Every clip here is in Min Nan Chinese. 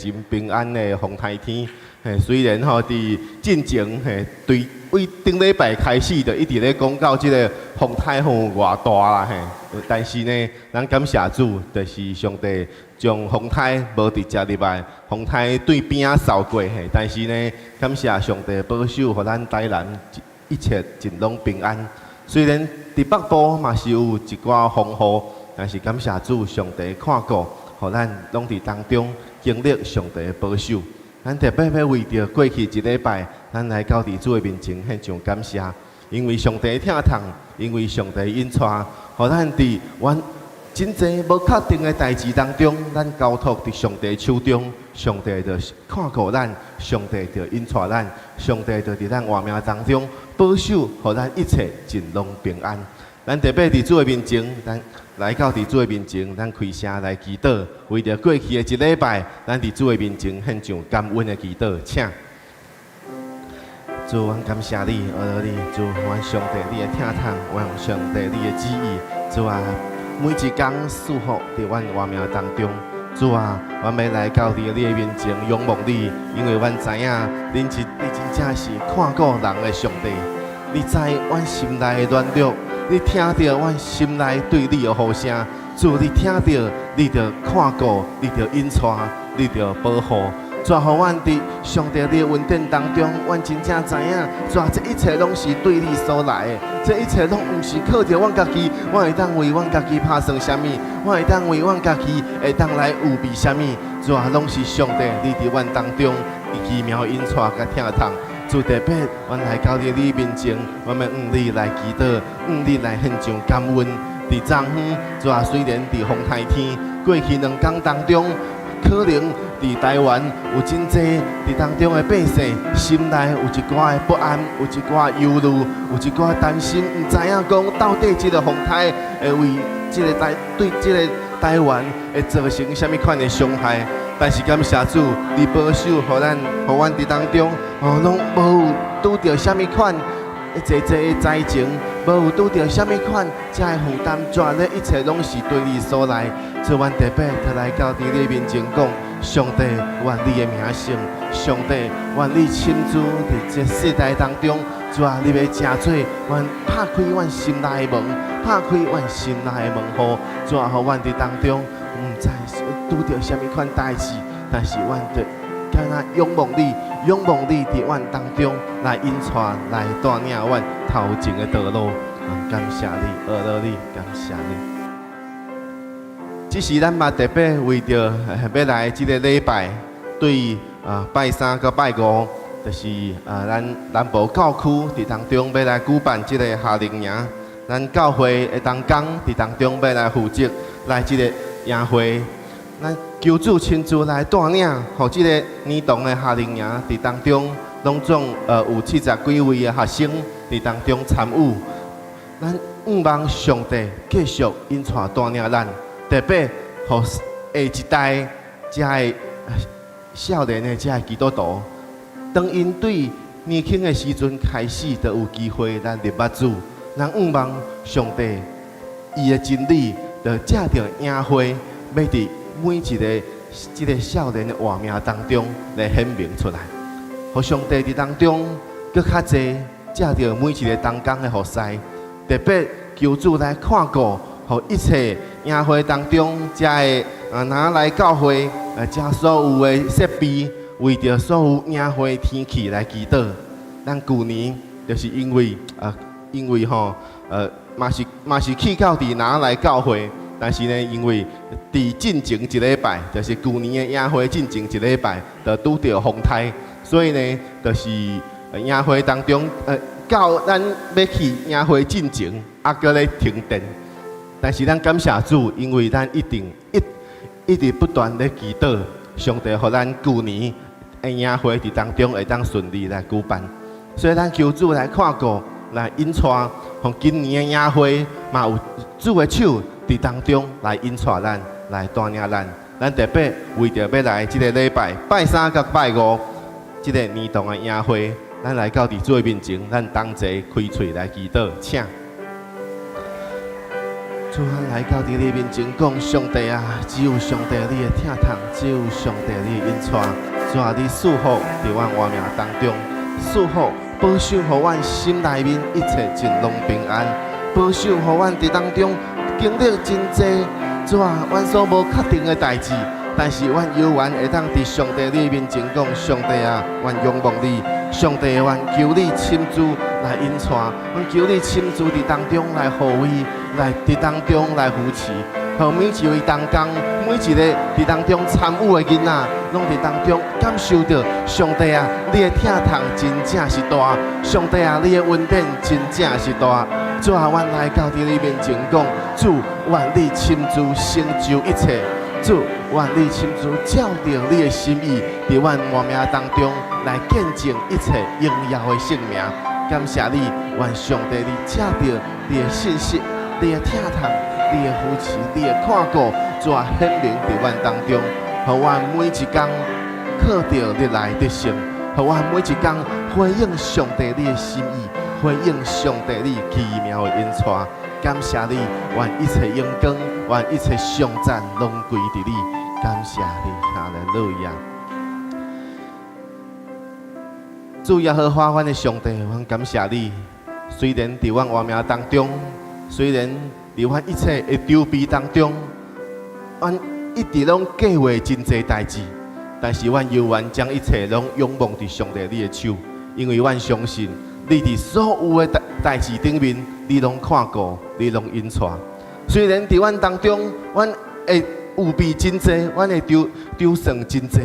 真平安的風颱天。嘿，雖然吼佇進前嘿，對對頂禮拜開始就一直咧講到這个風颱風有偌大啦嘿，但是呢，咱感謝主，就是上帝將風颱無直接入來，風颱對邊仔掃過嘿，但是呢，感謝上帝保守，予咱台南一切盡攏平安。雖然佇北部嘛是有一寡風雨，但是感謝主，上帝看顧，予咱攏佇當中經歷上帝的保守。咱特別欲為著過去一禮拜，咱來到佇主的面前獻上感謝，因為上帝疼痛，因為上帝引帶，予咱佇阮真濟無確定的代誌當中，咱交託佇上帝手中，上帝就看顧咱，上帝就引帶咱，上帝就佇咱活命當中保守，予咱一切盡攏平安。咱特別佇主的面前，咱來到佇主的面前，咱開聲來祈禱，為著過去的一禮拜，咱佇主的面前獻上感恩的祈禱，請。主，阮感謝你，阿羅你，主，阮上帝你的疼痛，阮上帝你的旨意，主啊，每一工賜福佇阮活命當中。主啊，阮欲來到佇你的面前仰望你，因為阮知影，你真正是看顧人的上帝，你知阮心內的軟弱。你聽著阮心內對你的呼聲，主，你聽著，你就看顧，你就引帶，你就保護。主啊，予阮佇上帝你的恩典當中，阮真正知影，主啊，這一切攏是對你所來的，這一切攏毋是靠著阮家己，阮會當為阮家己拍算啥物，阮會當為阮家己會當來預備啥物。主啊，攏是上帝你佇阮當中，伊奇妙引帶佮疼痛。主，特別，阮來到佇你面前，阮欲向你來祈禱，向你來獻上感恩。佇昨昏，主啊，雖然佇風颱天，過去2工當中，可能佇台灣有真濟佇當中的百姓，心內有一寡的不安，有一寡憂慮，有一寡擔心，毋知影講到底這个風颱會為這个台對這个台灣會造成啥物款的傷害。但是感謝主，你保守，予咱，予阮佇當中，哦，攏無有拄著啥物款濟濟的災情，無有拄著啥物款遮的負擔，主啊，這一切攏是對你所來。主，阮特別特來到佇你面前講，上帝，願你的名聖，上帝，願你親自佇這世代當中，主啊，你欲成做阮拍開阮心內的門，拍開阮心內的門戶，主啊，予阮佇當中，毋知拄著啥物款代誌，但是阮就敢若仰望你，仰望你佇阮當中來引帶、來帶領阮頭前的道路。感謝你，阿羅你，感謝你。這時咱嘛特別為著欲來這个禮拜，對啊拜三佮拜五，就是啊咱南部教區佇當中欲來舉辦這个夏令營，咱教會的同工佇當中欲來負責來這个營會，咱求主親自來帶領，予這个年度的夏令營佇當中，攏總有70幾位的學生佇當中參與。咱向望上帝繼續引帶帶領咱，特別予下一代遮的少年的遮的基督徒，當𪜶對年輕的時陣開始，就有機會來認捌主。咱向望上帝伊的真理，就藉著營會，欲佇每一个這个少年的活命當中來顯明出來，予上帝佇當中閣較濟藉著每一个同工的服侍，特別求主來看顧，予一切營會當中遮的啊拿來教會啊遮所有的設備，為著所有營會天氣來祈禱。咱舊年就是因為啊，因為吼嘛是去到佇拿來教會。但是呢，因為佇進前一禮拜，就是舊年的營會進前一禮拜，就拄著風颱，所以呢，就是營會當中，到咱欲去營會進前，猶閣咧停電。但是咱感謝主，因為咱一定一直不斷咧祈禱，上帝予咱舊年的營會佇當中會當順利來舉辦。所以咱求主來看顧，來引帶，予今年的營會嘛有主的手佇當中來引帶咱，來帶領咱。咱特別為著欲來這个禮拜拜三佮拜五，這个年度的營會，咱來到佇主的面前，咱同齊開喙來祈禱，請。主啊，來到佇你面前講，上帝啊，只有上帝你的疼痛，只有上帝你的恩帶。主啊，你賜福佇阮活命當中，賜福保守予阮心內面一切盡攏平安，保守予阮佇當中經歷真濟。主啊，阮所無確定的代誌，但是阮猶原會當佇上帝你面前講，上帝啊，阮仰望你，上帝，阮求你親自來引帶，阮求你親自佇當中來護衛，來佇當中來扶持，予每一位同工，每一個佇當中參與的囡仔，攏佇當中感受著上帝啊，你的疼痛真正是大，上帝啊，你的恩典真正是大。主啊，阮來到佇你面前講，主，願你親自成就一切。主，願你親自照著你的心意，佇阮活命當中來見證一切榮耀的聖名。感謝你，願上帝你藉著你的信實、你的疼痛、你的扶持、你的看顧，主啊，顯明佇阮當中，予阮每一工靠著你來得勝，予阮每一工回應上帝你的心意，回應上帝你奇妙的恩帶。感謝你，願一切榮光，願一切頌讚攏歸佇你。感謝你，哈利路亞。主耶和華，阮的上帝，阮感謝你。雖然佇阮活命當中，雖然佇阮一切的籌備當中，阮一直攏計劃真濟代誌，但是阮猶原將一切攏仰望佇上帝你的手，因為阮相信你佇所有的代誌頂面，你攏看顧，你攏引帶。雖然佇阮當中，阮會預備真濟，阮會籌籌算真濟，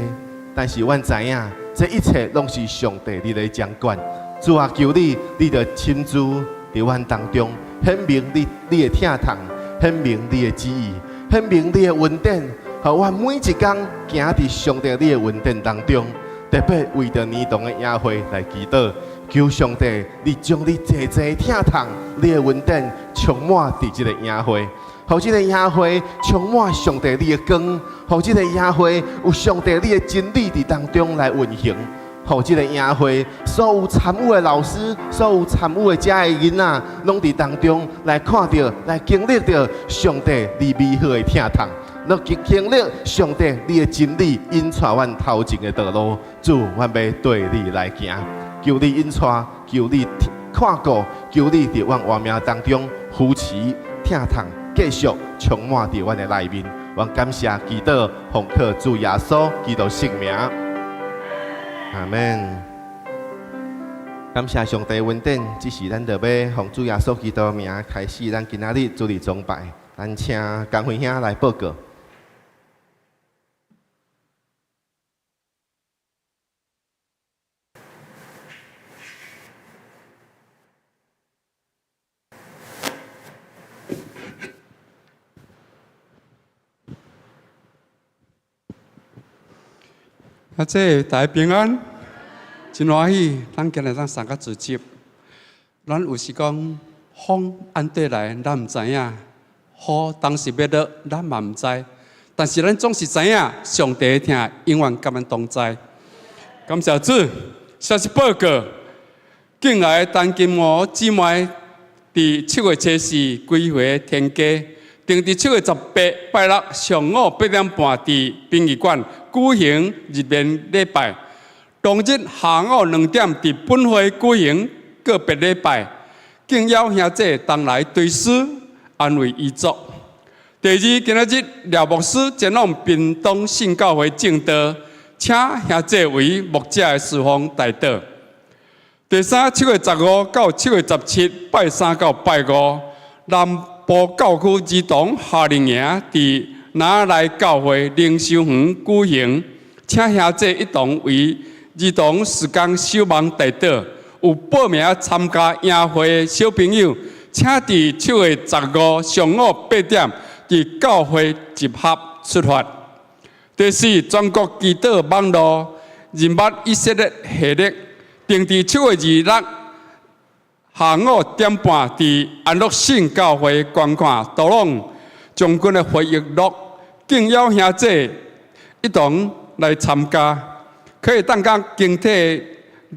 但是阮知影，這一切攏是上帝你咧掌管。主啊，求你，你著親自佇阮當中顯明你的疼痛，顯明你的旨意，顯明你的恩典，予阮每一工行佇上帝你的恩典當中。特別為著年度的營會來祈禱，求上帝，你將你濟濟疼痛、你的恩典充滿佇這個營會，予這個營會充滿上帝你的光，予這個營會有上帝你的真理佇當中來運行，予這個營會所有參與的老師、所有參與的遮的囡仔，攏佇當中來看著、來經歷著上帝你美好的疼痛。攏經歷上帝你的真理引帶阮頭前的道路，主，阮欲綴你來行，求你引帶，求你看顧，求你佇阮活命當中扶持、疼痛，繼續充滿佇阮的內面。阮感謝祈禱，奉靠主耶穌基督聖名，阿門。感謝上帝恩典，這時咱就欲奉主耶穌基督名開始咱今仔日主日崇拜。咱請江輝兄來報告。啊，這大家平安，真歡喜，咱今日咱三個聚集。咱有時講風按綴來，咱毋知影；雨當時欲落，咱嘛毋知。但是咱總是知影，上帝的疼永遠佮咱同在。感謝主，消息報告，敬愛的陳金娥姊妹，佇7月初4歸回天家，定佇7月18拜六上午8點半佇殯儀館舉行入殮禮拜。當日下午2點佇本會舉行告別禮拜，敬邀兄弟同來追思，安慰遺族。第二，今仔日廖牧師前往屏東聖教會證道，請兄弟為牧者的侍奉代禱。第三，7月15到7月17，拜三到拜五，南部教區兒童夏令營佇拿來教會靈修園舉行，請兄弟一同為兒童時間守望代禱。有報名參加營會的小朋友，請佇7月15上午8點佇教會集合出發。第四，全國祈禱網路認捌以色列系列，定佇7月26下午點半，佇安樂聖教會觀看杜朗將軍的回憶錄，敬邀兄弟一同來參加，可以當講經體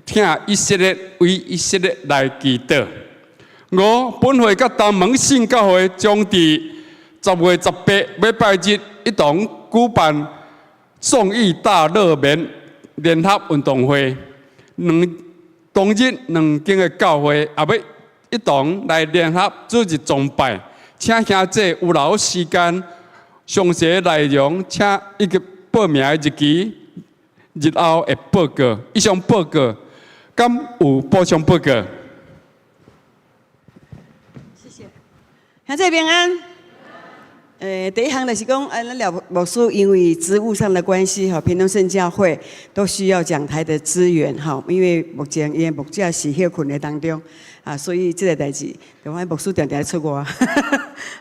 疼以色列，為以色列來祈禱。五，本會佮東門聖教會將佇10月18禮拜日一同舉辦眾義大樂眠聯合運動會。兩當日兩間的教會也欲一同來聯合主日崇拜，請兄弟有留時間，詳細內容請以及報名的日期，日後會報告。以上報告，敢有補充報告？謝謝。兄弟平安。第一項就是講，咱廖牧師因為職務上的關係，吼，屏東聖教會都需要講台的資源，吼，因為目前伊的牧者是歇睏的當中，啊，所以這個代誌，就阮牧師定定出外，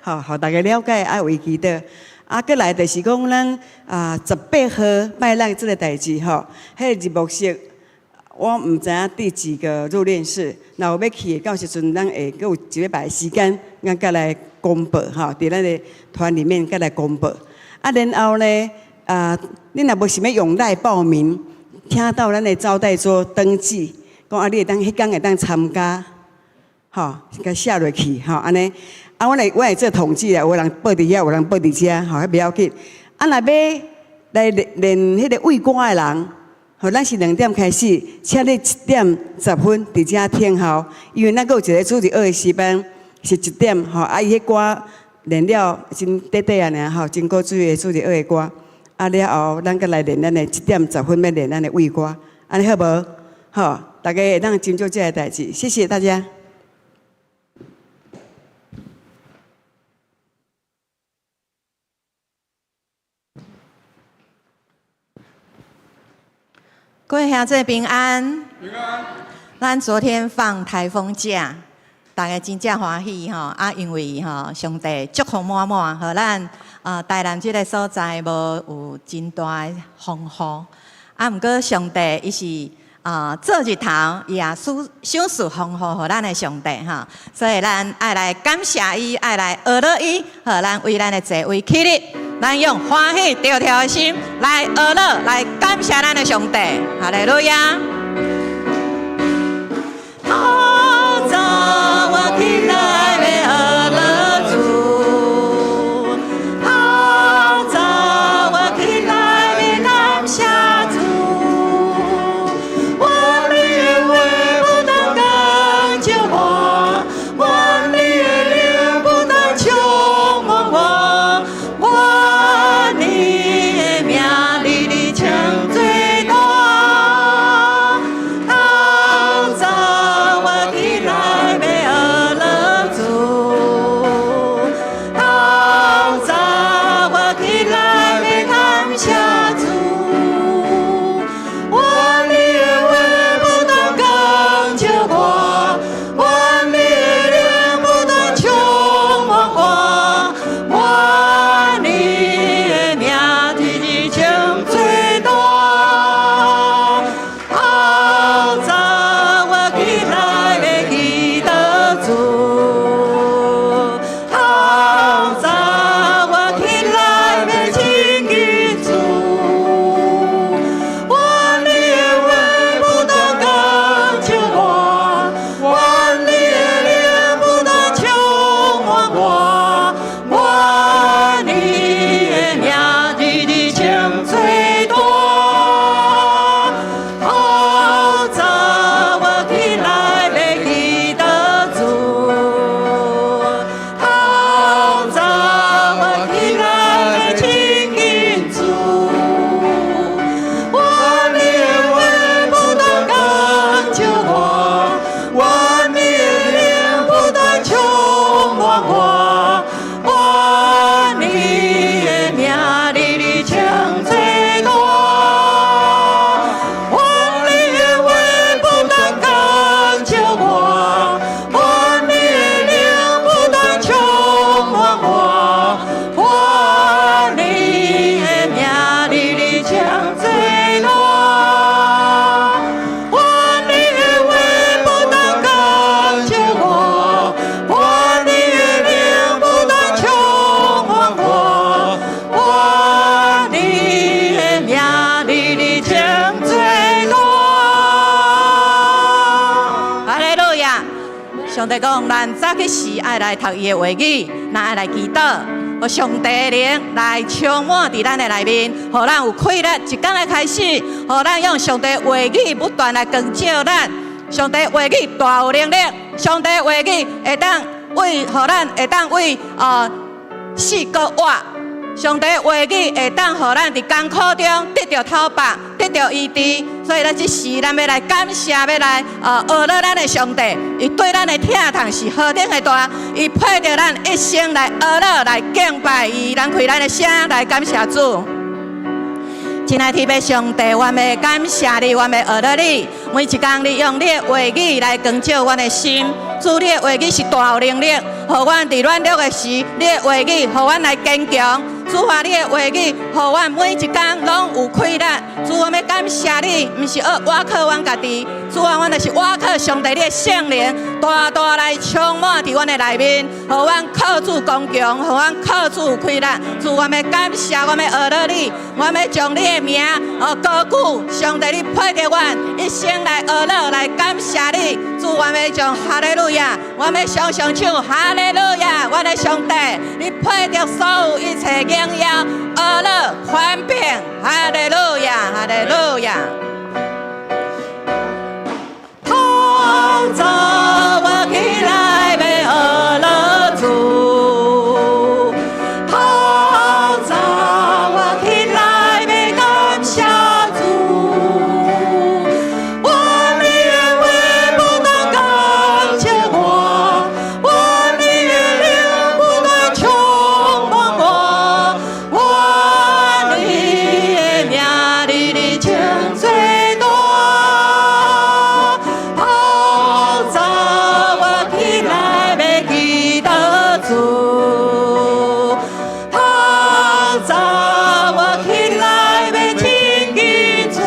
好，予大家了解啊，為祈禱。啊，閣來就是講，咱啊18號拜六這個代誌，吼，彼個日牧室，我毋知影佇幾個入殮室，若有欲去的，到時陣咱會閣有一禮拜的時間，咱閣來公布吼，佇咱的團裡面閣來公布。啊，然後呢，啊，你若無想欲用 LINE 報名，請到咱的招待所登記，講啊，你會當彼工會當參加，吼，共寫落去，吼，按呢。啊，阮會做統計啦，有人報佇遐，有人報佇遮，吼，彼袂要緊。啊，若欲來練練彼个位歌的人，吼，咱是2點開始，請你1點10分佇遮聽候，因為咱閣有一個主日學的詩班是1點，吼，啊，伊彼歌練了真短短仔爾，吼，真古錐的主日學的歌。啊了後，咱閣來練咱的1點10分欲練咱的位歌，按呢好無？吼，大家會當斟酌這个代誌，謝謝大家。各位兄弟平安。平安。咱昨天放颱風假，大家真正歡喜吼啊！因為吼上帝祝福滿滿，予咱台南這个所在無有真大的風雨。啊，毋過上帝伊是做日頭，伊也賞賞賜風雨予咱的上帝吼，所以咱愛來感謝伊，愛來學樂伊，予咱為咱的座位起立。咱用歡喜跳跳的心來學樂，來感謝咱的上帝。哈利路亞。透早我起來欲學樂主，透早我起來欲感謝主，願你的話不斷光照我，願你的靈不斷充滿我，願你的名日日稱最大。透早我起來欲學樂主，透早我起來欲感謝主，願你的話不斷光照我，願你的靈不斷充滿我，願你的名日日稱最大。透早我起來欲祈禱主，透早我起來欲親近主，願你的話不斷光照我，願你的靈不斷充滿我，願你的名日日稱最大。透早我起來欲祈禱主，透早我起來欲親近主，願你的話不斷光照我，願你的靈不斷充滿我，願你的名日日稱最大。願你的話不斷光照我，願你的靈不斷充滿我，願你的名日日稱最大。願你的話不斷光照我，願你的靈不斷充滿我，願你的名日日稱最大。哈利路亞！上帝講，咱早起時愛來讀伊的話語，咱愛來祈禱，予上帝靈來充滿佇咱的內面，予咱有氣力，一工的開始，予咱用上帝話語不斷來光照咱。上帝話語大有能力，上帝話語會當為，予咱會當為死閣活。上帝話語會當予咱佇艱苦中得著透白，得著醫治。所以咱這時，咱欲來感謝，欲來呵咾咱的上帝，伊對咱的疼痛是何等的大，伊配著咱一生來呵咾來敬拜伊，咱開咱的聲來感謝主。親愛的天父上帝，我欲感謝你，我欲呵咾你。每一工你用你的話語來光照阮的心，主你的話語是大有能力，予阮佇軟弱的時，你的話語予阮來堅強。主啊，你的話語，予阮每一工攏有氣力。主，我欲感謝你，毋是倚靠阮家己，主啊，阮就是倚靠上帝你的聖靈，大大來充滿佇阮的內面，予阮靠主剛強，予阮靠主有氣力。主，我欲感謝，我欲呵咾你，我欲將你的名高舉。上帝，你配著阮一生來呵咾來感謝你。主，我欲將哈利路亞，我欲常常唱哈利路亞，阮的上帝，你配著所有一切榮耀、呵咾、權柄，哈利路亞，哈利路亞。透早我起來欲呵咾主，透早我起來欲感謝主，願你的話不斷光照我，願你的靈不斷充滿我，願你的名日日稱做大。透早我起來欲祈禱主，透早我起來欲親近主，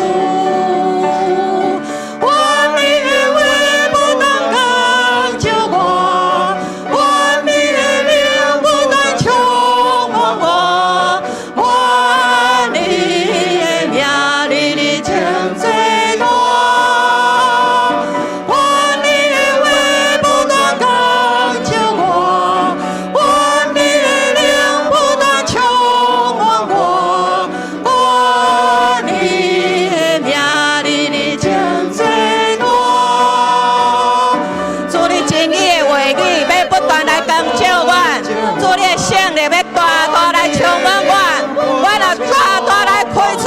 願你的話不斷光照我，願你的靈不斷充滿我，願你的名日日稱做大。願你的話不斷光照我，願你的靈不斷充滿我，願你的名日日稱做大。主你真理的話語欲不斷來光照阮，主你的聖靈欲大大來充滿阮，阮若大大來開喙，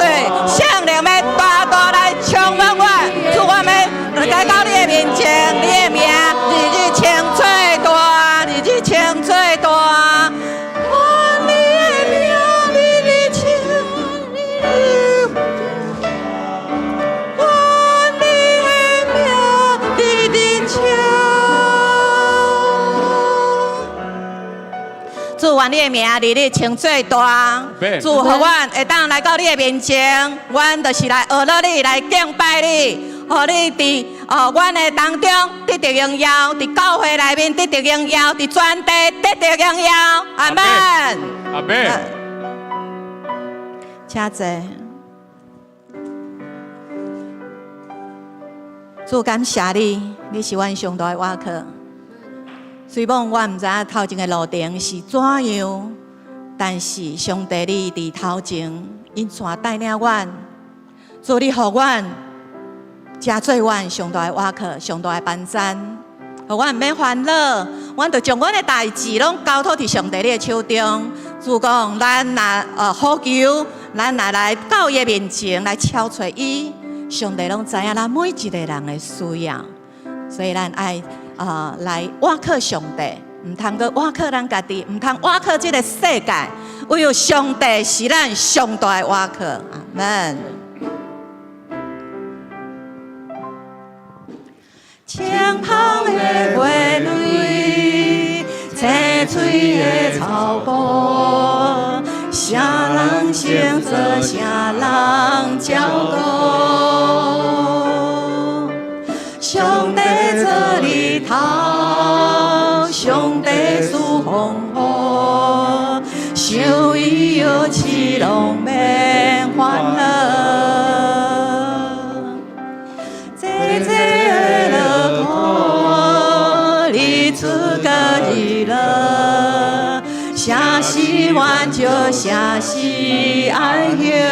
聖靈欲大大來充滿阮，主我欲來到你的面前，你的名日日稱做大，日日稱做大。願你的名日日稱，願你的名日日稱。主，願你的名日日稱做大。主，予阮會當來到你的面前，阮就是來呵咾你，來敬拜你，予你佇阮的當中得著榮耀，佇教會內面得著榮耀，佇全地得著榮耀。阿門。阿門。請坐。主感謝你，你是阮上大的倚靠。雖罔我毋知影頭前的路程是怎樣，但是上帝你佇頭前，永遠帶領阮，主你予阮，成做阮上大的倚靠，上大的幫贊，予阮毋免煩惱，阮就將阮的代誌攏交託佇上帝你的手中。主講，咱若呼求，咱若來到伊的面前來敲揣伊，上帝攏知影咱每一個人的需要，所以咱愛來倚靠上帝，毋通閣倚靠咱家己，毋通倚靠這個世界，唯有上帝是咱上大的倚靠。阿門。清芳的花蕊，青翠的草埔，啥人先做，啥人照顧。上帝做日頭，上帝賜風雨，想伊藥飼攏免煩惱。濟濟的落雨，日出佮日落，啥時阮咱石錫安歇，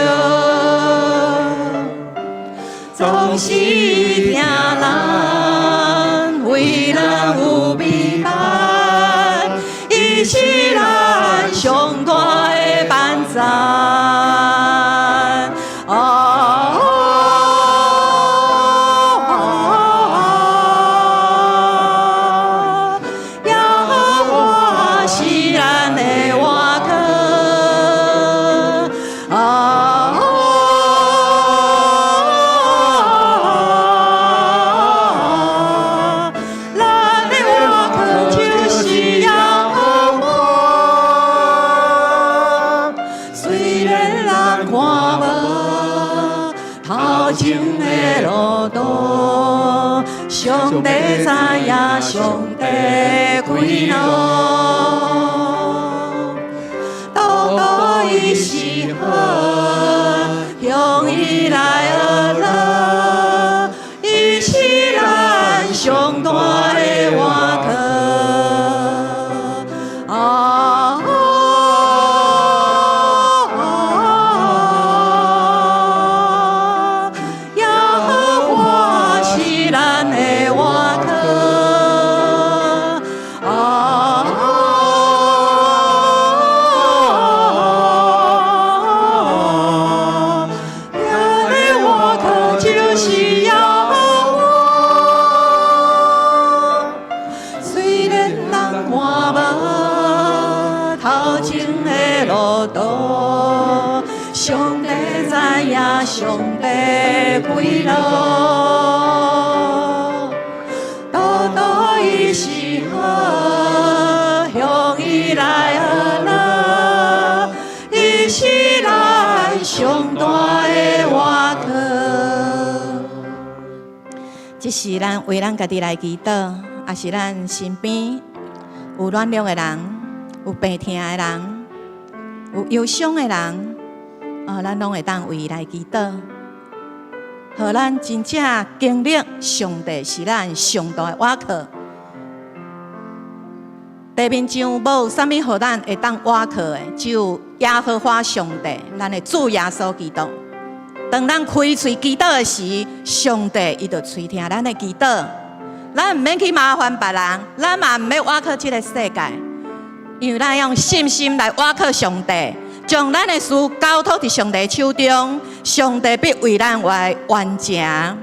總是疼咱，為咱有美辦，伊是咱上大的幫贊。啊！耶和華是咱的倚靠，啊！咱的倚靠就是耶和華，雖然咱看無頭前的路途，上帝知影，上帝開路，獨獨伊是好，向伊來學樂，伊是咱上大的倚靠。啊！耶和華是咱的倚靠，啊！咱的倚靠就是耶和華，雖然人看無頭前的路途，上帝知影，上帝開路，獨獨伊是好，向伊來學樂，伊是咱上大的倚靠。這是咱為咱家己來祈禱，也是咱身邊有軟弱的人，有病痛的人，有憂傷的人，哦，咱攏會當為伊來祈禱，予咱真正經歷上帝是咱上大的倚靠。地面上無啥物予咱會當倚靠的，只有耶和華上帝，咱的主耶穌基督。當咱開喙祈禱的時，上帝伊就垂聽咱的祈禱。咱毋免去麻煩別人，咱嘛毋免倚靠這个世界，因為咱用信心來倚靠上帝，將咱的事交託佇上帝手中，上帝必為咱來完成。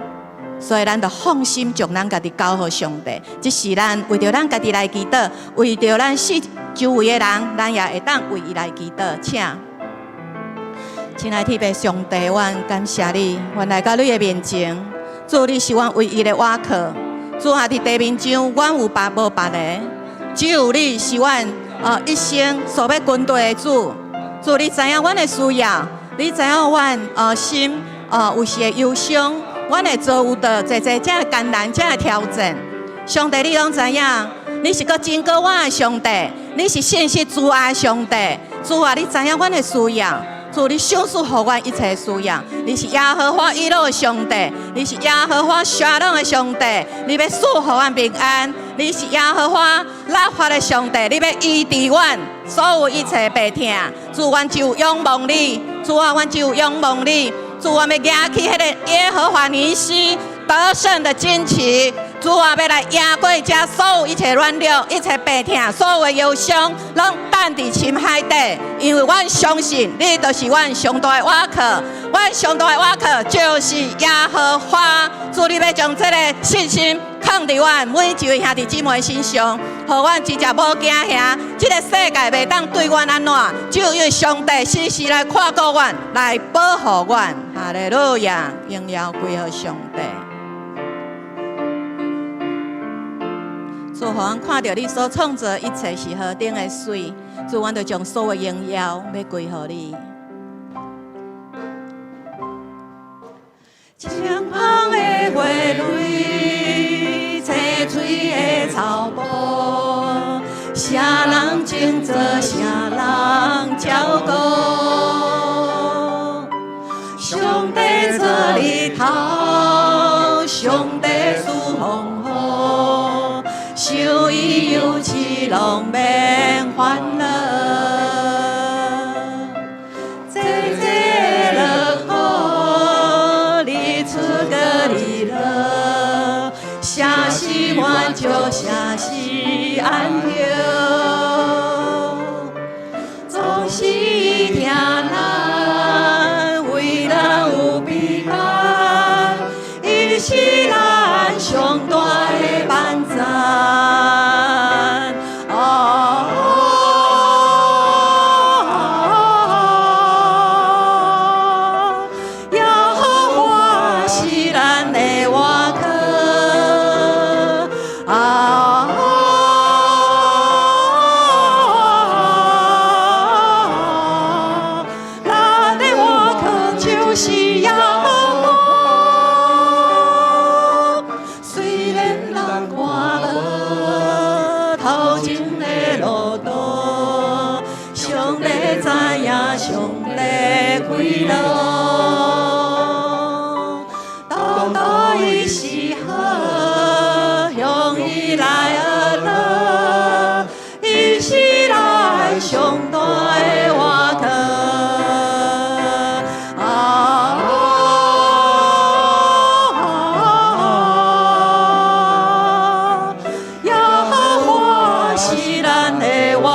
所以咱就放心將咱家己交予上帝。這是咱為著咱家己來祈禱，為著咱四周圍的人，咱也會當為伊來祈禱。請，親愛的天父上帝，阮感謝你，阮來到你的面前，主，你是阮唯一的倚靠。主啊，佇地面上，阮有別無別個，只有你是阮一生所欲跟隨的主。主，你知影阮的需要，你知影阮心有時會憂傷，阮會遭遇到濟濟這艱難、這挑戰。上帝，你攏知影，你是閣真顧我的上帝，你是信實慈愛的上帝。主啊，你知影阮的需要。主，你賞賜予阮一切需要。你是耶和華以勒的上帝，你是耶和華沙龍的上帝，你欲賜予阮平安。你是耶和華拉法的上帝，你欲醫治阮所有一切病痛。主，阮就仰望你，主啊，阮就仰望你。主，阮欲舉起彼个耶和華尼西得勝的旌旗。主啊，欲來贏過這所有一切軟弱、一切病痛、所有的憂傷，攏擲佇深海底。因為阮相信你，就是阮上大的倚靠。阮上大的倚靠就是耶和華。主，你欲將這个信心放佇阮每一位兄弟姊妹身上，予阮真正無驚嚇。這个世界袂當對阮按怎，只有因為上帝時時來看顧阮，來保護阮。哈利路亞，榮耀歸予上帝。主，予阮看著你所創造一切是何等的媠，主，阮就將所有榮耀欲歸予你。清芳的花蕊，青翠的草埔，啥人種做，啥人照顧。上帝做日頭，上帝賜風雨，想伊有飼攏免煩惱。石是安歇，總是疼咱，為咱有備辦，伊是咱上大的幫贊。哦，耶和華是咱的倚靠，啊，咱的倚靠就是耶和華。雖然人看無頭前的路途，上帝知影，上帝開路。當當伊是好，向伊來學樂，伊是咱上大的倚靠。啊，耶和華是咱的倚靠。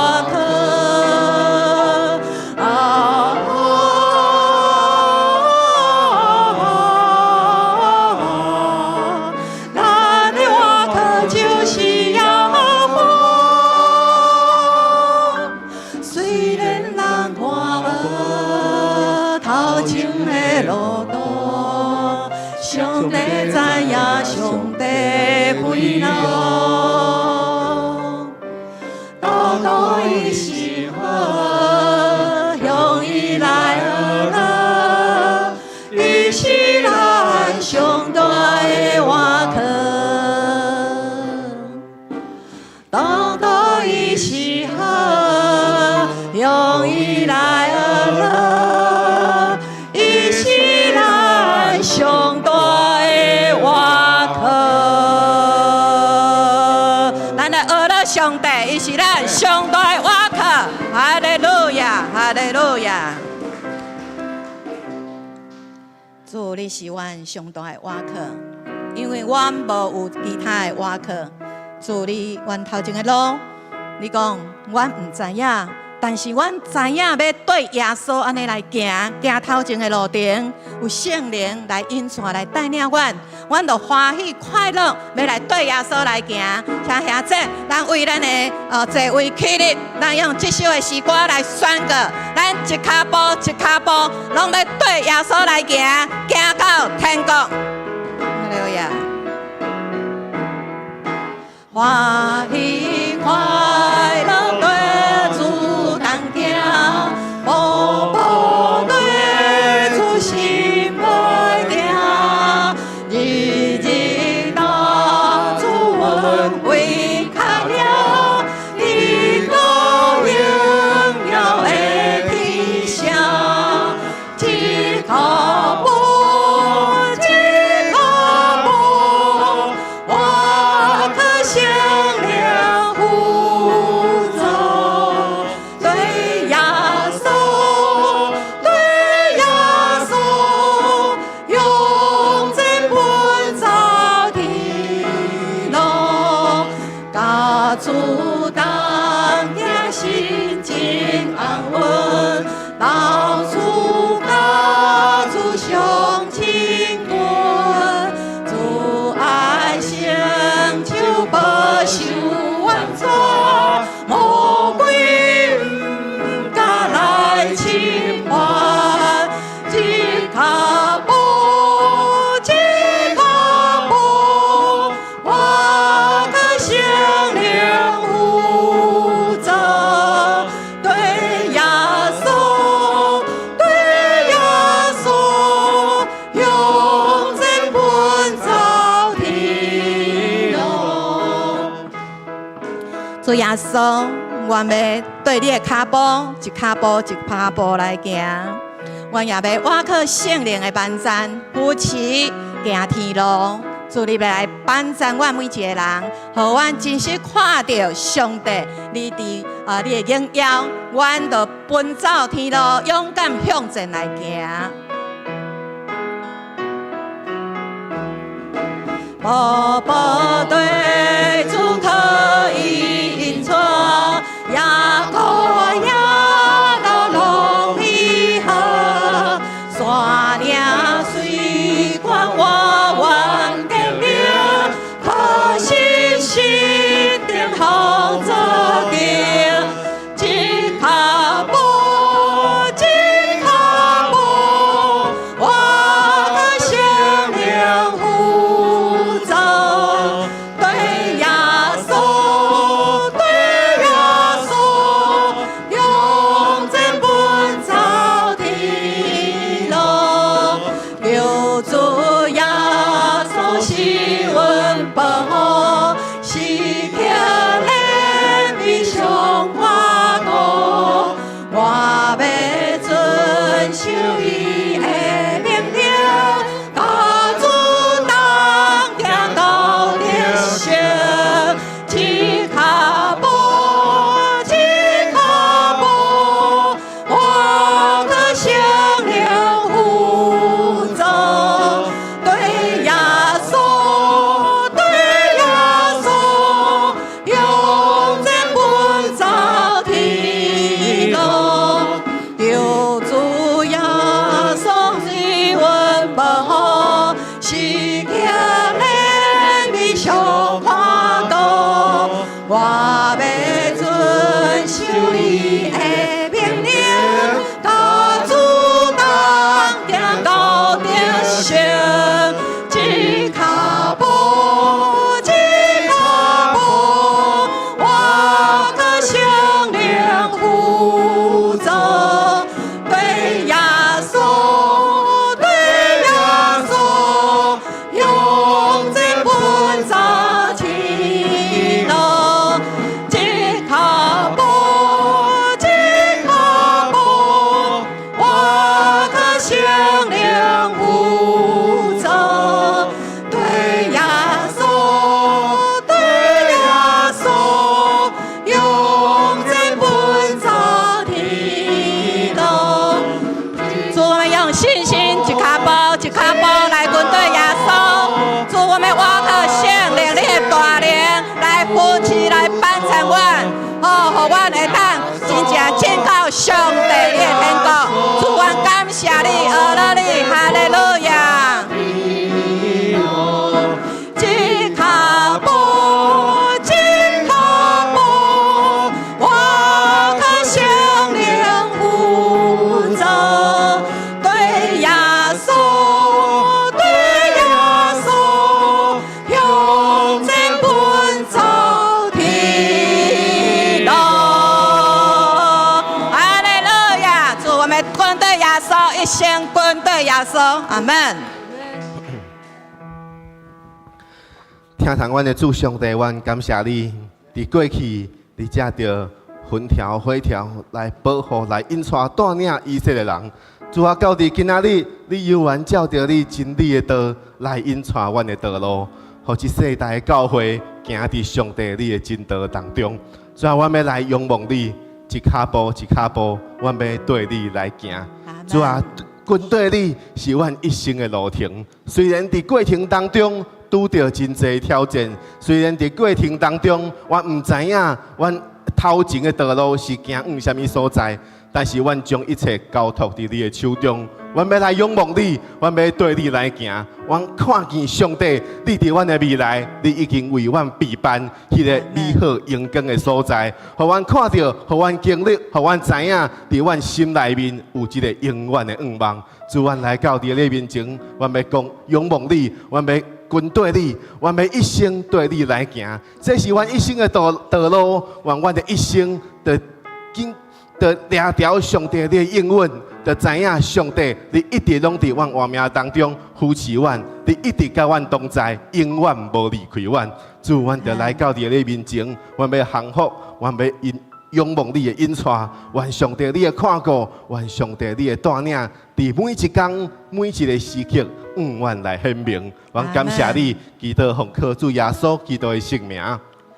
啊，咱的倚靠就是耶和華。雖然人看無頭前的路途，上帝知影，上帝開路。當當伊是好，向伊來學樂，伊是咱上大的倚靠。當當伊是好，向伊來學樂，伊是咱上大的倚靠。咱來學樂上帝，伊是咱上大的倚靠。哈利路亞，哈利路亞。主，你是阮上大的倚靠，因為阮無有其他的倚靠。主，你阮頭前的路，你講阮毋知影，但是阮知影欲對耶穌按呢來行，行頭前的路程，有聖靈來引帶來帶領阮，阮就歡喜快樂，欲來對耶穌來行。請兄姊，咱為咱的座位起立，咱用這首的詩歌來宣告，咱一跤步一跤步，攏欲對耶穌來行，行到天國。哈利路亞。歡喜快樂對主同行，步步對主心袂定，日日當主恩惠較了，得到榮耀的天聲，一跤步一跤步，倚靠聖靈輔助，對耶穌，對耶穌，勇前奔走天路，佮主同行心情安穩，到處佮主相親近，主愛成就保守完全，魔鬼毋敢來侵犯，一跤步一跤步，倚靠聖靈輔助，對耶穌，對耶穌，勇前奔走天路。主耶穌，阮欲對你的跤步，一跤步一跤步來行。阮也欲倚靠聖靈的幫贊扶持行天路。主你欲來幫贊阮每一个人，予阮真實看著上帝你佇啊你的榮耀，阮就奔走天路，勇敢向前來行。步步對主領雖懸我願得名，可惜心頂好做定，一跤步一跤步，我予聖靈扶助，對耶穌對耶穌，向前奔走天路，求主耶穌是阮保護，時刻憐憫上看顧，我欲遵守伊的命令，佮主同行到得勝。一跤步一跤步，我予聖靈扶助，對耶穌對耶穌，向前奔走天路，求主耶穌是阮保護，時刻憐憫上看顧，我欲遵守伊的命令，佮主同行到得勝。一跤步一跤步，我予聖靈扶助，對耶穌對耶穌，向前奔走天路。一跤步一跤步，我予聖靈扶助，對耶穌對耶穌，向前奔走天路。主，我們用信心一跤步一跤步來跟隨耶穌。主，我們倚靠聖靈你的大能來扶持來幫助阮，哦，予阮會當真正進到上帝你的天國。主，阮感謝你，阿樂你，哈利路亞。一跤步一跤步，我予聖靈扶助，對耶穌對耶穌，向前奔走天路。哈利路亞！主，我們跟對耶穌，一生跟對耶穌，阿門。聽堂阮的主上帝，阮感謝你，佇過去你藉著雲柱火柱來保護、來引帶帶領以色列人。主啊，到佇今仔日，你猶原照著你真理的道來引帶阮的道路，予這世代的教會行佇上帝你的真道當中。主啊，阮欲來仰望你，一跤步一跤步，阮欲對你來行。主啊，跟對你是阮一生的路程。雖然佇過程當中拄著真濟挑戰，雖然佇過程當中，我毋知影阮頭前的道路是行往啥物所在，但是阮將一切交託佇你的手中。阮欲來仰望你，阮欲對你來行。阮看見上帝，你佇阮的未來，你已經為阮備辦彼个美好榮光的所在，予阮看著，予阮經歷，予阮知影，佇阮心內面有這个永遠的願望。主，阮來到佇你面前，阮欲講仰望你，阮欲跟對你，阮欲一生對你來行。這是阮一生的道路，願阮的一生就緊就掠著上帝你的應允，就知影上帝你一直攏佇阮活命當中扶持阮，你一直佮阮同在，永遠無離開阮。主，阮就來到佇你面前，阮欲降服，阮欲因仰望你的引帶，願上帝你的看顧，願上帝你的帶領，佇每一工每一个時刻，永遠來顯明。阮感謝你，祈禱奉靠主耶穌基督的聖名。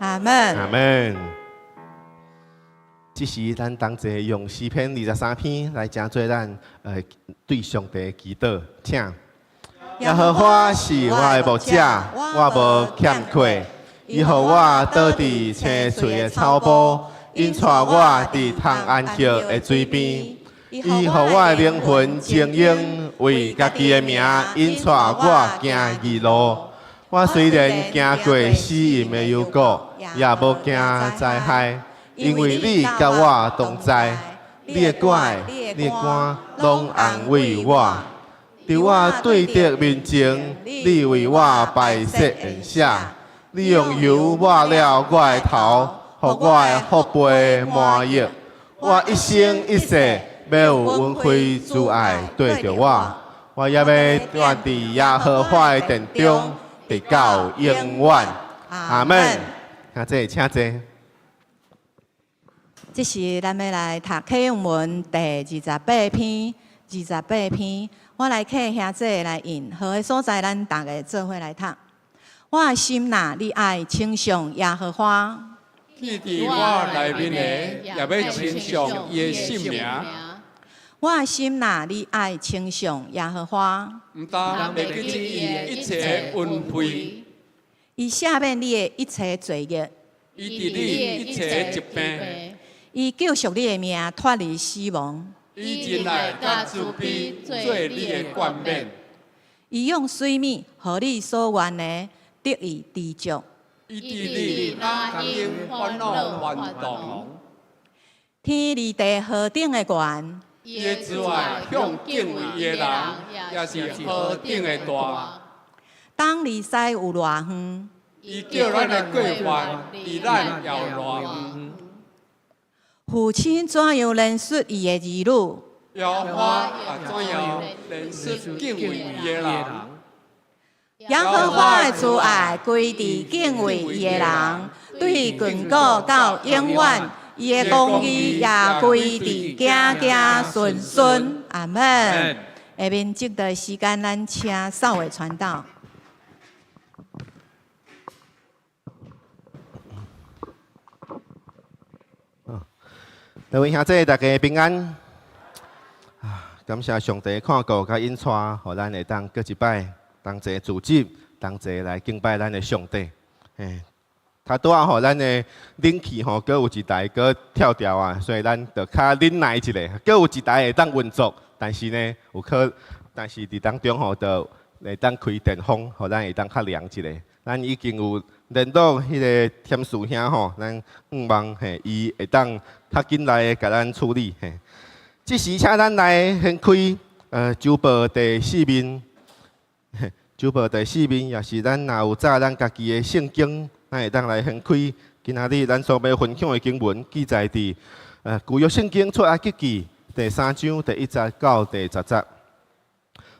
阿門。阿門。這時，咱同齊用詩篇23篇來成做咱對上帝的祈禱，請。耶和華是我的牧者，我無欠缺。伊予我倒佇青翠的草埔，引帶我佇通安歇的水邊。伊予我的靈魂晶瑩，為家己的名引帶我行義路。我雖然行過死蔭的幽谷，也無驚災害，因為你佮我同在，你的拐，你的竿，攏安慰我。佇我對敵面前，你為我擺設筵席，你用油抹了我的頭，予我的福杯滿溢。我一生一世欲有恩惠慈愛綴著我，我也欲踮佇耶和華的殿中，直到永遠。阿門。請坐，請坐。這時咱欲來讀啟用文第28篇，二十八篇。我來請兄姊來印，好的所在，咱逐家做伙來讀。我的心哪，你愛稱頌耶和華。天佇我內面的，也欲稱頌伊的聖名。我的心哪，你愛稱頌耶和華。毋但袂記伊的一切恩惠。伊赦免你的一切罪孽。伊治你一切疾病。伊救贖你的命，脫離死亡。伊仁愛佮慈悲做你的冠冕。伊用水物，予你所願的得以知足。伊佇你眼中歡樂歡騰。天離地何等的懸。伊的慈愛向敬畏伊的人，也是何等的大。東離西有偌遠？伊叫咱的過犯離咱猶偌遠。父親怎樣憐恤伊的兒女？耶和華也怎樣憐恤敬畏伊的人。耶和華的慈愛歸佇敬畏伊的人，對亙古到永遠。伊的公義也歸佇子子孫孫。阿門。下面這段時間，咱請少偉傳道。各位兄弟，大家平安。啊，感謝上帝看顧佮引帶，予咱會當閣一擺同齊聚集，同齊來敬拜咱的上帝。嘿，拄拄仔吼，咱的冷氣吼，閣有一台閣跳掉啊，所以咱就較忍耐一下。閣有一台會當運作，但是呢，有可，但是佇當中吼，就會當開電風，予咱會當較涼一下。咱已經有聯絡彼個添樹兄吼，咱向望嘿，伊會當較緊來共咱處理嘿。這時請咱來掀開周報第四面，周報第四面也是咱若有載咱家己的聖經，咱會當來掀開。今仔日咱所欲分享的經文記載佇舊約聖經出埃及記第三章第一節到第十節。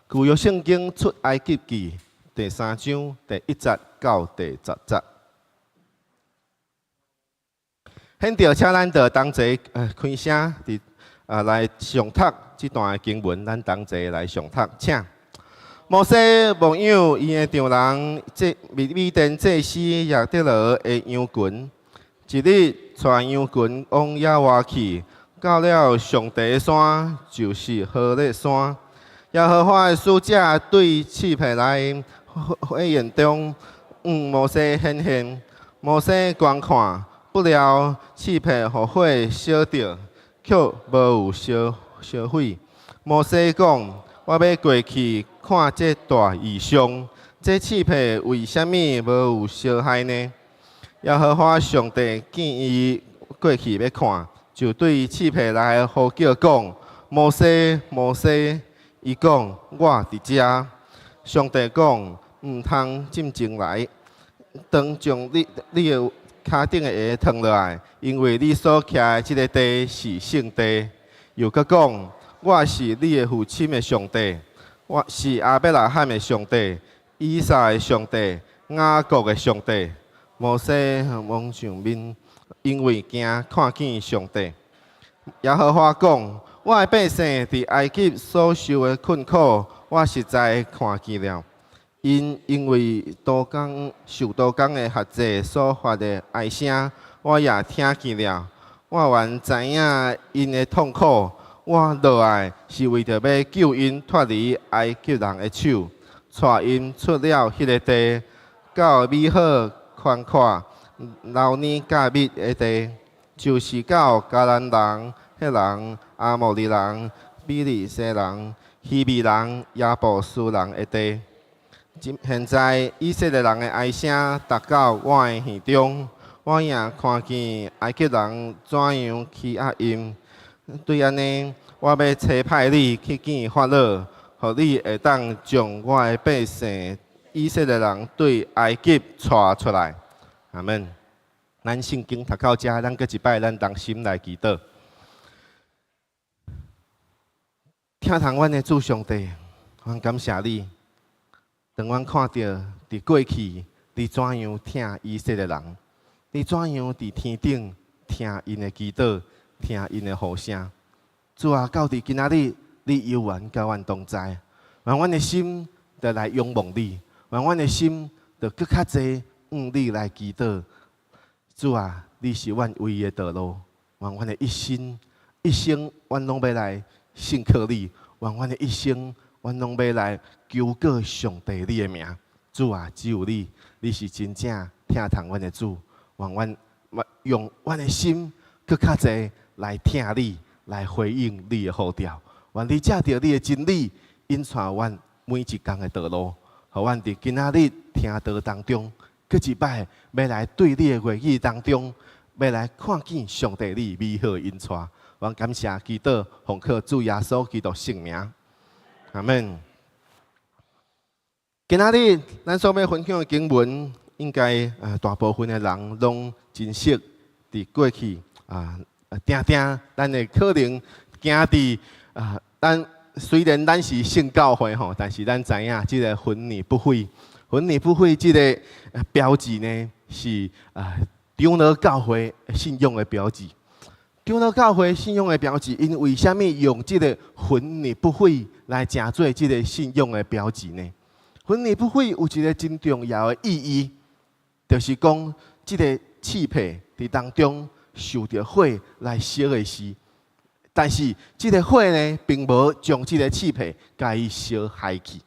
舊約聖經出埃及記第三章第一節到第十節。現在請咱就同齊開聲，佇來誦讀這段經文，咱同齊來誦讀，請。摩西牧養伊的丈人這米甸祭司葉忒羅的羊群，一日帶羊群往野外去，到了上帝的山，就是何烈山。耶和華的使者對翅棚內火焰中，向摩西顯現。摩西觀看，不料翅棚予火燒著，卻無有燒燒毀。摩西講：我欲過去看這大異象，這翅棚為啥物無有燒害呢？耶和華上帝見伊過去欲看，就對翅棚內呼叫講：摩西，摩西！伊講：我佇遮。上帝講：毋通進前來，當將你的跤頂的鞋脫落來，因為你所徛的這个地是聖地。又閣講：我是你的父親的上帝，我是亞伯拉罕的上帝、以撒的上帝、雅各的上帝。摩西蒙上面，因為驚看見上帝。耶和華講：我的百姓佇埃及所受的困苦，我實在看見了。𪜶因為刀工受刀工的轄制所發的哀聲，我也聽見了。我原知影𪜶的痛苦。我落來是為著欲救𪜶脫離埃及人的手，帶𪜶出了彼个地，到美好寬闊、流奶佮蜜的地，就是到迦南人、赫人、亞摩利人、比利洗人、希未人、耶布斯人的地。現在以色列人的哀聲達到我的耳中，我也看見埃及人怎樣欺壓𪜶。對按呢，我欲差派你去見法老，予你會當將我的百姓以色列人對埃及帶出來。阿門。咱聖經讀到遮，咱閣一擺，咱同心來祈禱。疼痛阮的主上帝，阮感謝你。當阮看著佇過去，你怎樣疼以色列人，你怎樣佇天頂聽𪜶的祈禱，聽𪜶的呼聲。主啊，到佇今仔日，你猶原佮阮同在，願阮的心就來仰望你，願阮的心就閣較濟向你來祈禱。主啊，你是阮唯一的道路，願阮的一生一生，阮攏欲來信靠你，願阮的一生，阮攏欲來求告上帝你的名。主啊，只有你，你是真正疼痛阮的主，願阮用阮的心閣較濟來疼你，來回應你的呼召。願你藉著你的真理，引帶阮每一工的道路，予阮佇今仔日聽道當中，閣一擺欲來對你的話語當中，欲來看見上帝你美好的引帶。阮感謝祈禱，奉靠主耶穌基督聖名，阿門。今仔日咱所欲分享的經文，應該大部分的人攏真熟。佇過去啊，定定咱會可能行佇啊，咱雖然咱是聖教會吼，但是咱知影這個魂女不悔，魂女不悔這個標誌呢，是啊長老教會信仰的標誌。長老教會信仰的標誌，𪜶為啥物用這個魂女不悔來成做這個信仰的標誌呢？魂女不悔有一個真重要的意義，就是講這個刺皮佇當中受著火來燒的時，但是這個火呢，並無將這個刺皮共伊燒害去。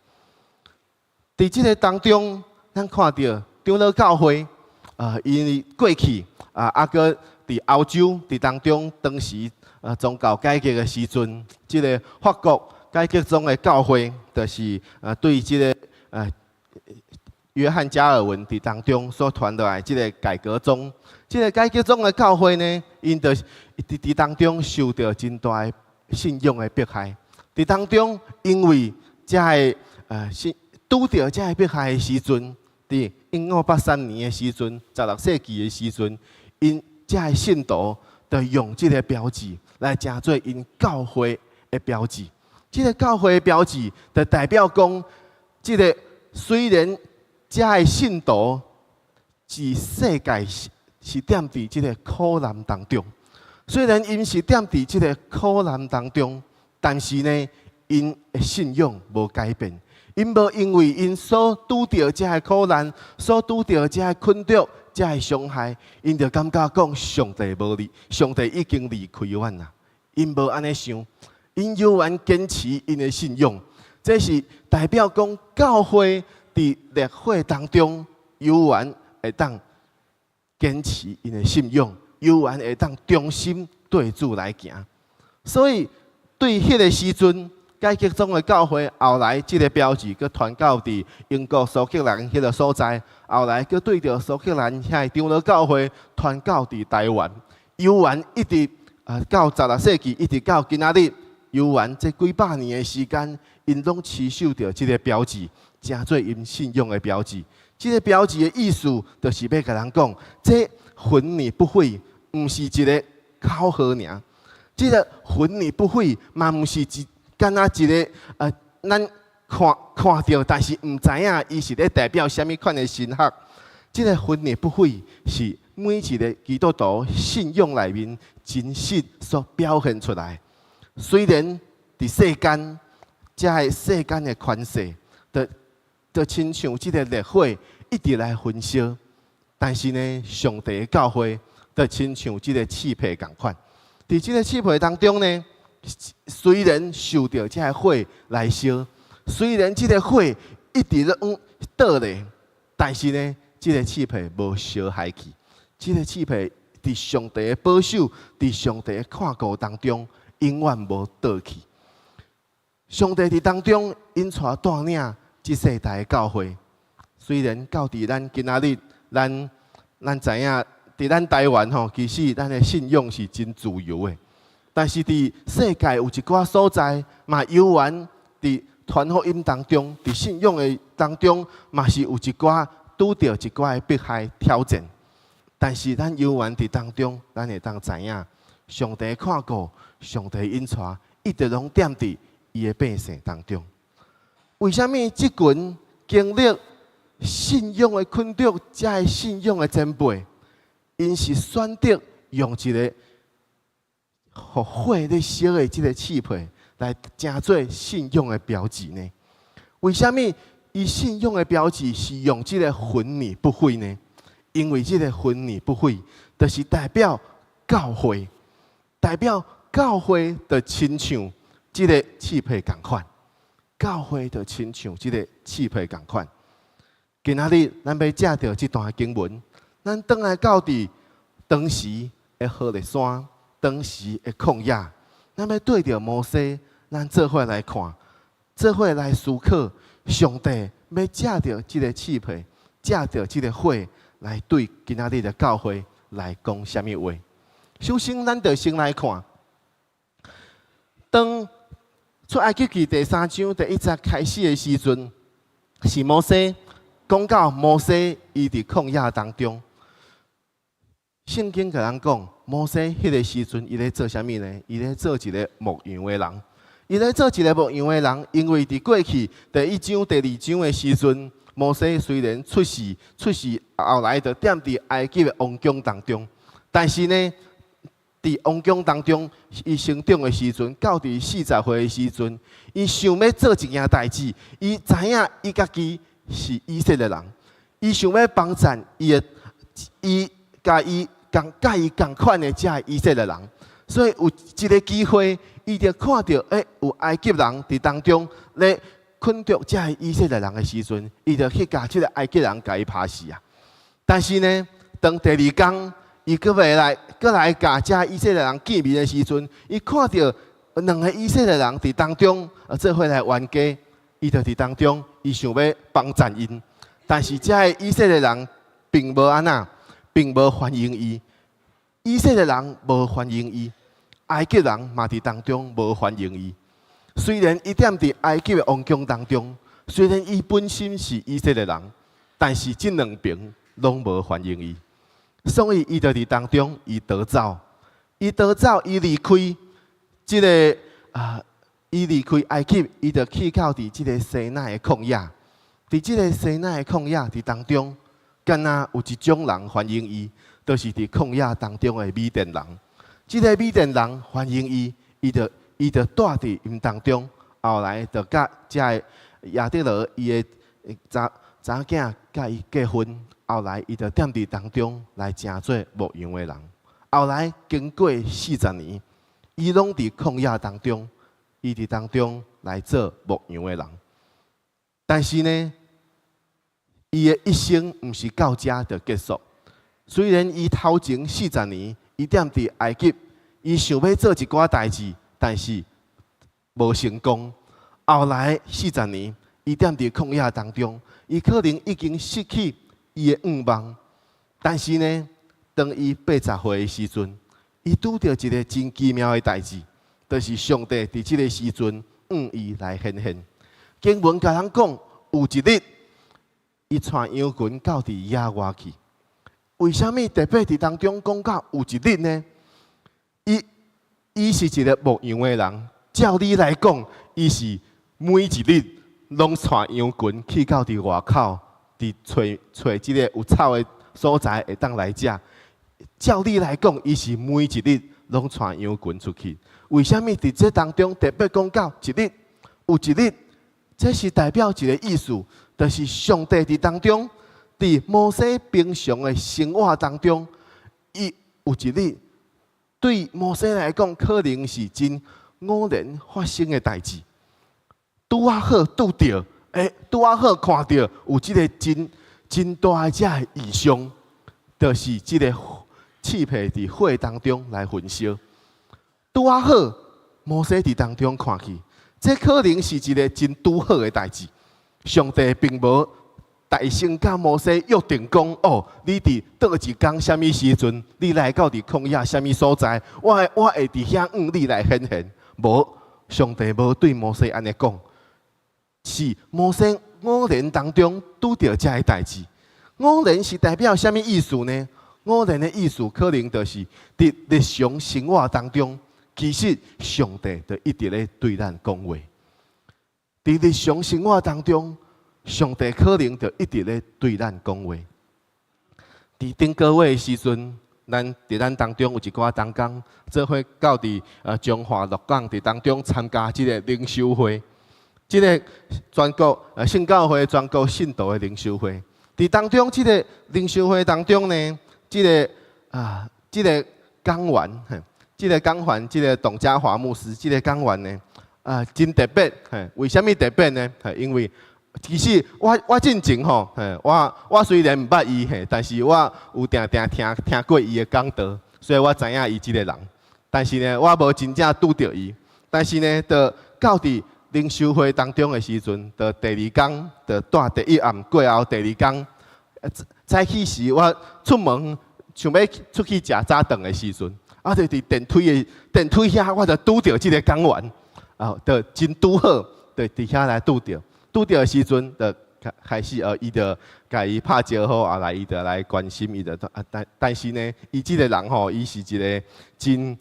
佇這個當中，咱看著長老教會啊，因為過去啊，猶閣佇歐洲佇當中，當時宗教改革的時陣，這個法國改革宗的教會，就是對這個約翰加爾文佇當中所傳落來這個改革宗，這個改革宗的教會呢，𪜶就佇當中受著真大的信仰的迫害。佇當中，因為這个信拄著這个迫害的時陣，佇1583年的時陣，16世紀的時陣，𪜶這个信徒就用這個標誌來成做𪜶教會的標誌。這個教會的標誌就代表講，這個雖然這个信徒是世界是踮佇這個苦難當中，雖然𪜶是踮佇這個苦難當中，但是呢，𪜶的信仰無改變，𪜶無因為𪜶所拄著這个苦難，所拄著這个困局、這个傷害，𪜶就感覺講上帝無離，上帝已經離開阮啦。𪜶無按呢想，𪜶猶原堅持𪜶的信仰，這是代表講教會佇烈火當中，猶原會當堅持𪜶的信仰，猶原會當忠心對主來行。所以對彼個時陣，改革宗的教會後來這個標誌，閣傳到佇英國蘇格蘭彼個所在，後來閣對著蘇格蘭遐長老教會傳到佇台灣，猶原一直啊到16世紀，一直到今仔日，猶原這幾百年的時間，𪜶攏持守著這個標誌，成做𪜶信仰的標誌。這個標誌的意思，就是欲共人講，這魂女不悔，毋是一個口號爾。這個魂女不悔，嘛毋是一敢若一個咱看看著，但是毋知影伊是咧代表啥物款的神學。這個魂女不悔是每一個基督徒信仰內面真實所表現出來。雖然佇世間，這个世間的權勢，就親像這個烈火一直來焚燒，但是呢，上帝的教會就親像這個刺皮仝款。佇這個刺皮當中呢，雖然受著這个火來燒，雖然這個火一直咧往倒咧，但是呢，這個刺皮無燒害去，這個刺皮佇上帝的保守，佇上帝的看顧當中，永遠無倒去。上帝佇當中引帶帶領這世代的教會，雖然到佇咱今仔日，咱知影，佇咱台灣吼，其實咱的信仰是真自由的，但是佇世界有一寡所在，嘛猶原佇傳福音當中，佇信仰的當中，嘛是有一寡拄著一寡的迫害挑戰。但是咱猶原佇當中，咱會當知影，上帝看顧，上帝引帶，一直攏踮佇伊的百姓當中。為啥物這群經歷信仰的困局，這个信仰的前輩，𪜶是選擇用一個予火咧燒的這个刺皮來成做信仰的標誌呢？為啥物伊信仰的標誌是用這个魂女不悔呢？因為這个魂女不悔，就是代表教會，代表教會就親像這个刺皮仝款，教會就親像這个刺皮仝款。今仔日咱欲藉著這段經文，咱轉來到佇當時的何烈山，當時的曠野，咱欲對著摩西，咱做伙來看，做伙來思考，上帝欲藉著這个刺皮，藉著這个火，來對今仔日的教會來講啥物話？首先，咱就先來看，當出埃及記第三章第一節開始的時陣，是摩西講到摩西伊佇曠野當中。聖經共咱講，摩西彼个時陣伊咧做啥物呢？伊咧做一个牧羊的人。伊咧做一个牧羊的人，因為佇過去第一章、第二章的時陣，摩西雖然出世，出世後來就踮佇埃及的王宮當中，但是呢，佇王宮當中，伊成長的時陣，到佇40歲的時陣，伊想欲做一件代誌，伊知影伊家己是以色列人，伊想欲幫贊伊的，伊佮伊仝佮伊仝款的這以色列人，所以有一个機會，伊就看著有埃及人佇當中咧困著這以色列人的時陣，伊就去共這个埃及人共伊拍死啊！但是呢，當第二工，伊閣欲來，閣來共這以色列人見面的時陣，伊看著兩个以色列人佇當中，做伙來冤家，伊就佇當中，伊想欲幫贊𪜶，但是這个以色列人並無按怎，並無歡迎伊。以色列人無歡迎伊，埃及人嘛佇當中無歡迎伊。雖然伊踮佇埃及的王宮當中，雖然伊本身是以色列人，但是這兩爿攏無歡迎伊，所以伊就佇當中，伊逃走，伊逃走，伊離開這个啊，伊離開埃及，伊就去到佇這个西奈的曠野，佇這个西奈的曠野佇當中，敢若有一種人歡迎伊，就是佇曠野當中的米甸人。這个米甸人歡迎伊，伊就蹛佇𪜶當中，後來就佮這个耶特羅伊的查查某囝佮伊結婚，後來伊就踮佇當中來成做牧羊的人。後來經過四十年，伊攏佇曠野當中，伊佇當中來做牧羊的人。但是呢，伊的一生毋是到遮就結束。雖然伊頭前四十年，伊踮佇埃及，伊想欲做一寡代誌，但是無成功。後來四十年，伊踮佇曠野當中，伊可能已經失去伊的願望。但是呢，當伊80歲的時陣，伊拄著一个真奇妙的代誌，就是上帝佇這个時陣向伊來顯現。經文共咱講，有一日，伊帶羊群到佇野外去。為啥物特別佇當中講到有一日呢？伊是一个牧羊的人，照理來講，伊是每一日攏帶羊群去到佇外口，佇揣揣這个有草的所在會當來食。照理來講，伊是每一日攏帶羊群出去。為啥物佇這當中特別講到一日？有一日，這是代表一个意思，就是上帝佇當中，佇摩西平常的生活當中，伊有一日對摩西來講，可能是真偶然發生的代誌。拄仔好拄著，拄仔好看著有這个真真大的這个異象，就是這个刺皮佇火當中來焚燒。拄仔好，摩西佇當中看去，這可能是一个真拄好的代誌。上帝並無大聲佮摩西約定講：哦，你佇佗一工啥物時陣，你來到佇曠野啥物所在，我會佇遐向你來顯現。無，上帝無對摩西按呢講，是摩西偶然當中拄著這个代誌。偶然是代表啥物意思呢？偶然的意思可能就是佇日常生活當中，其實上帝就一直咧對咱講話。佇日常生活當中，上帝可能就一直咧對咱講話。佇頂個月的時陣，咱佇咱當中有一寡同工做伙到佇彰化鹿港佇當中參加這个靈修會，這个全國聖教會全國信徒的靈修會。佇當中這个靈修會當中呢，這个講員，這个講員，這个董家驊牧師，這个講員呢，真特別，嘿，為啥物特別呢？因為其實我進前吼，我雖然毋捌伊，嘿，但是我有定定聽過伊的講道，所以我知影伊這个人。但是呢，我無真正拄著伊。但是呢，就到佇靈修會當中的時陣，就第二工，就蹛第一暗過後第二工，早起時我出門想欲出去食早頓的時陣，就佇電梯遐，我就拄著這个講員，就真拄好，就佇遐來拄著。拄著的時陣，就開始伊就共伊拍招呼，後來伊就來關心，伊就啊，但是呢，伊這个人吼，伊是一个真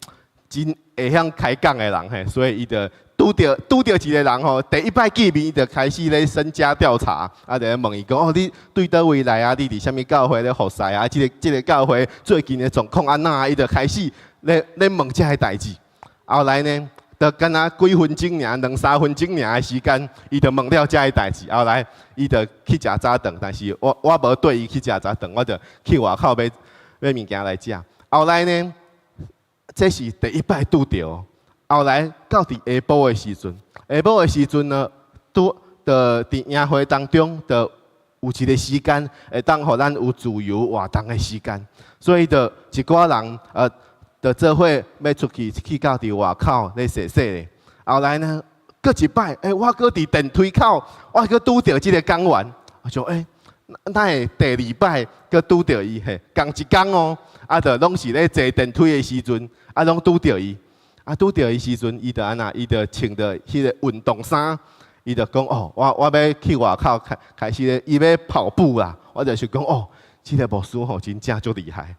真會曉開講的人嘿，所以伊就拄著一个人吼，第一擺見面就開始咧身家調查，就咧問伊講哦，你對佗位來啊？你佇啥物教會咧服侍啊？這个教會最近的狀況按怎？伊就開始咧問這个代誌。後來呢，就敢若幾分鐘爾，兩三分鐘爾的時間，伊就問了這个代誌。後來伊就去食早頓，但是我無綴伊去食早頓，我就去外口買買物件來食。後來呢，這是第一擺拄著。後來到佇下晡的時陣，下晡的時陣呢，拄就佇營會當中，就有一个時間會當予咱有自由活動的時間，所以就一寡人就做伙欲出去去到佇外口咧踅踅咧。後來呢，閣一擺，我閣佇電梯口，我閣拄著這个講員，我想哪會第二擺閣拄著伊？嘿，仝一工哦，就攏是咧坐電梯的時陣，攏拄著伊。拄著伊時陣，伊就按怎？伊就穿著彼个運動衫，伊就講哦，我欲去外口開始咧，伊欲跑步啦。我就是講哦，這个牧師吼真正足厲害。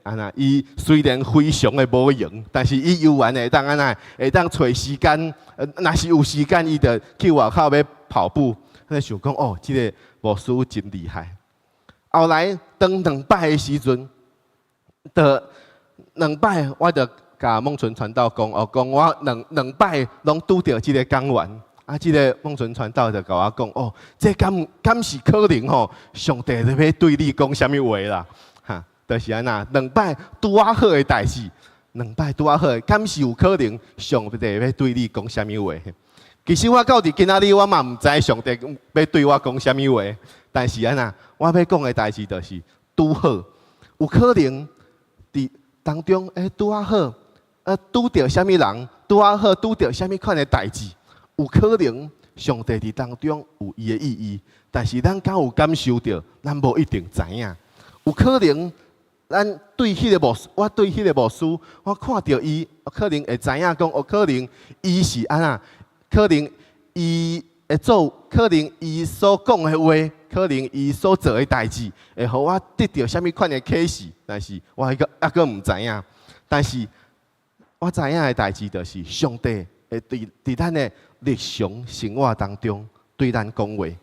按怎？伊雖然非常的無閒，但是伊猶原會當按怎？會當揣時間，若是有時間，伊就去外口欲跑步。我想講哦，這个牧師真厲害。後來當兩擺的時陣，就兩擺我就共孟純傳道講哦，講我兩擺攏拄著這个講員，這个孟純傳道就共我講哦，這敢是可能吼？上帝咧欲對你講啥物話啦？哈，就是按怎，兩擺拄仔好的代誌，兩擺拄仔好的，敢是有可能上帝欲對你講啥物話？其實我到佇今仔日我嘛毋知上帝欲對我講啥物話，但是按怎，我欲講的代誌就是拄好，有可能佇當中拄仔好。拄著啥物人，拄仔好拄著啥物款的代誌，有可能上帝佇當中有伊的意義，但是咱敢有感受著，咱無一定知影。有可能咱對彼个牧師，我對彼个牧師，我看著伊，可能會知影講，哦，可能伊是按怎，可能伊會做，可能伊所講的話，可能伊所做的代誌，會予我得著啥物款的啟示，但是我還閣毋知影，但是我知影的代誌就是，上帝會佇咱的日常生活當中對咱講話。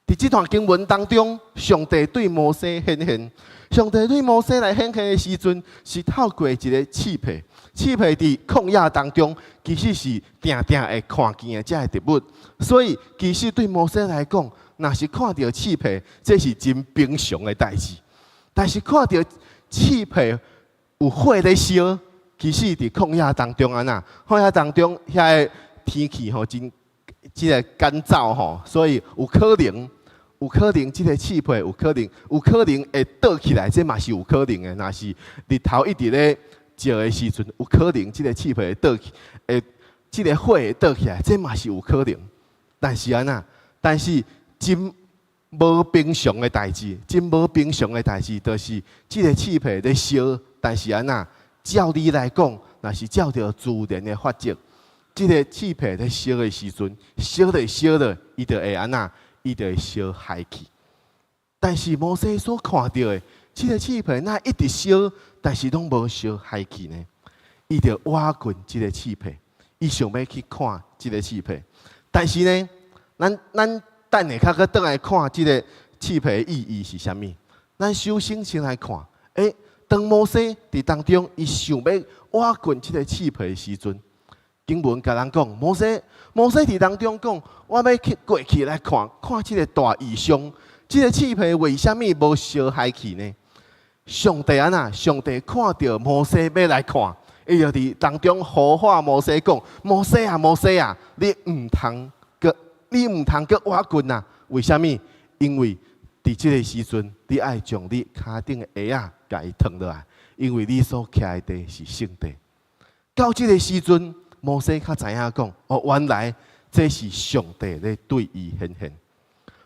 佇這段經文當中，上帝對摩西顯現。上帝對摩西來顯現的時陣，是透過一个刺柏。刺柏佇曠野當中，其實是定定會看見的這个植物。所以，其實對摩西來講，若是看著刺柏，這是真平常的代誌。但是看著刺柏有火咧燒，其實佇曠野當中按怎？曠野當中遐个天氣吼真這个乾燥吼，所以有可能有可能這个刺皮有可能會倒起來，這嘛是有可能的。若是日頭一直咧照的時陣，有可能這个刺皮會倒去，會這个火會倒起來，這嘛是有可能。但是按怎？但是真無平常的代誌，真無平常的代誌，就是這个刺皮咧燒，但是按怎？照理來講，若是照著自然的法則，這个刺皮咧燒的時陣，燒咧燒咧，伊就會按怎？伊就會燒害去。但是摩西所看著的，這个刺皮若一直燒，但是攏無燒害去呢？伊就倚近這个刺皮，伊想欲去看這个刺皮。但是呢，咱等下較閣轉來看這个刺皮的意義是啥物？咱首先先來看，當摩西佇當中，伊想欲倚近這个刺皮的時陣，經文共咱講，摩西佇當中講，我欲去過去來看看這个大異象，這个刺皮為啥物無燒害去呢？上帝按怎？上帝看著摩西欲來看，伊就佇當中呼喊摩西講：摩西啊，摩西啊，你毋通閣倚近啊！為啥物？因為佇這个時陣，你愛將你跤頂的鞋仔共伊脫落來，因為你所徛的地是聖地。到這个時陣，摩西較知影講：哦，原來這是上帝咧對伊顯現。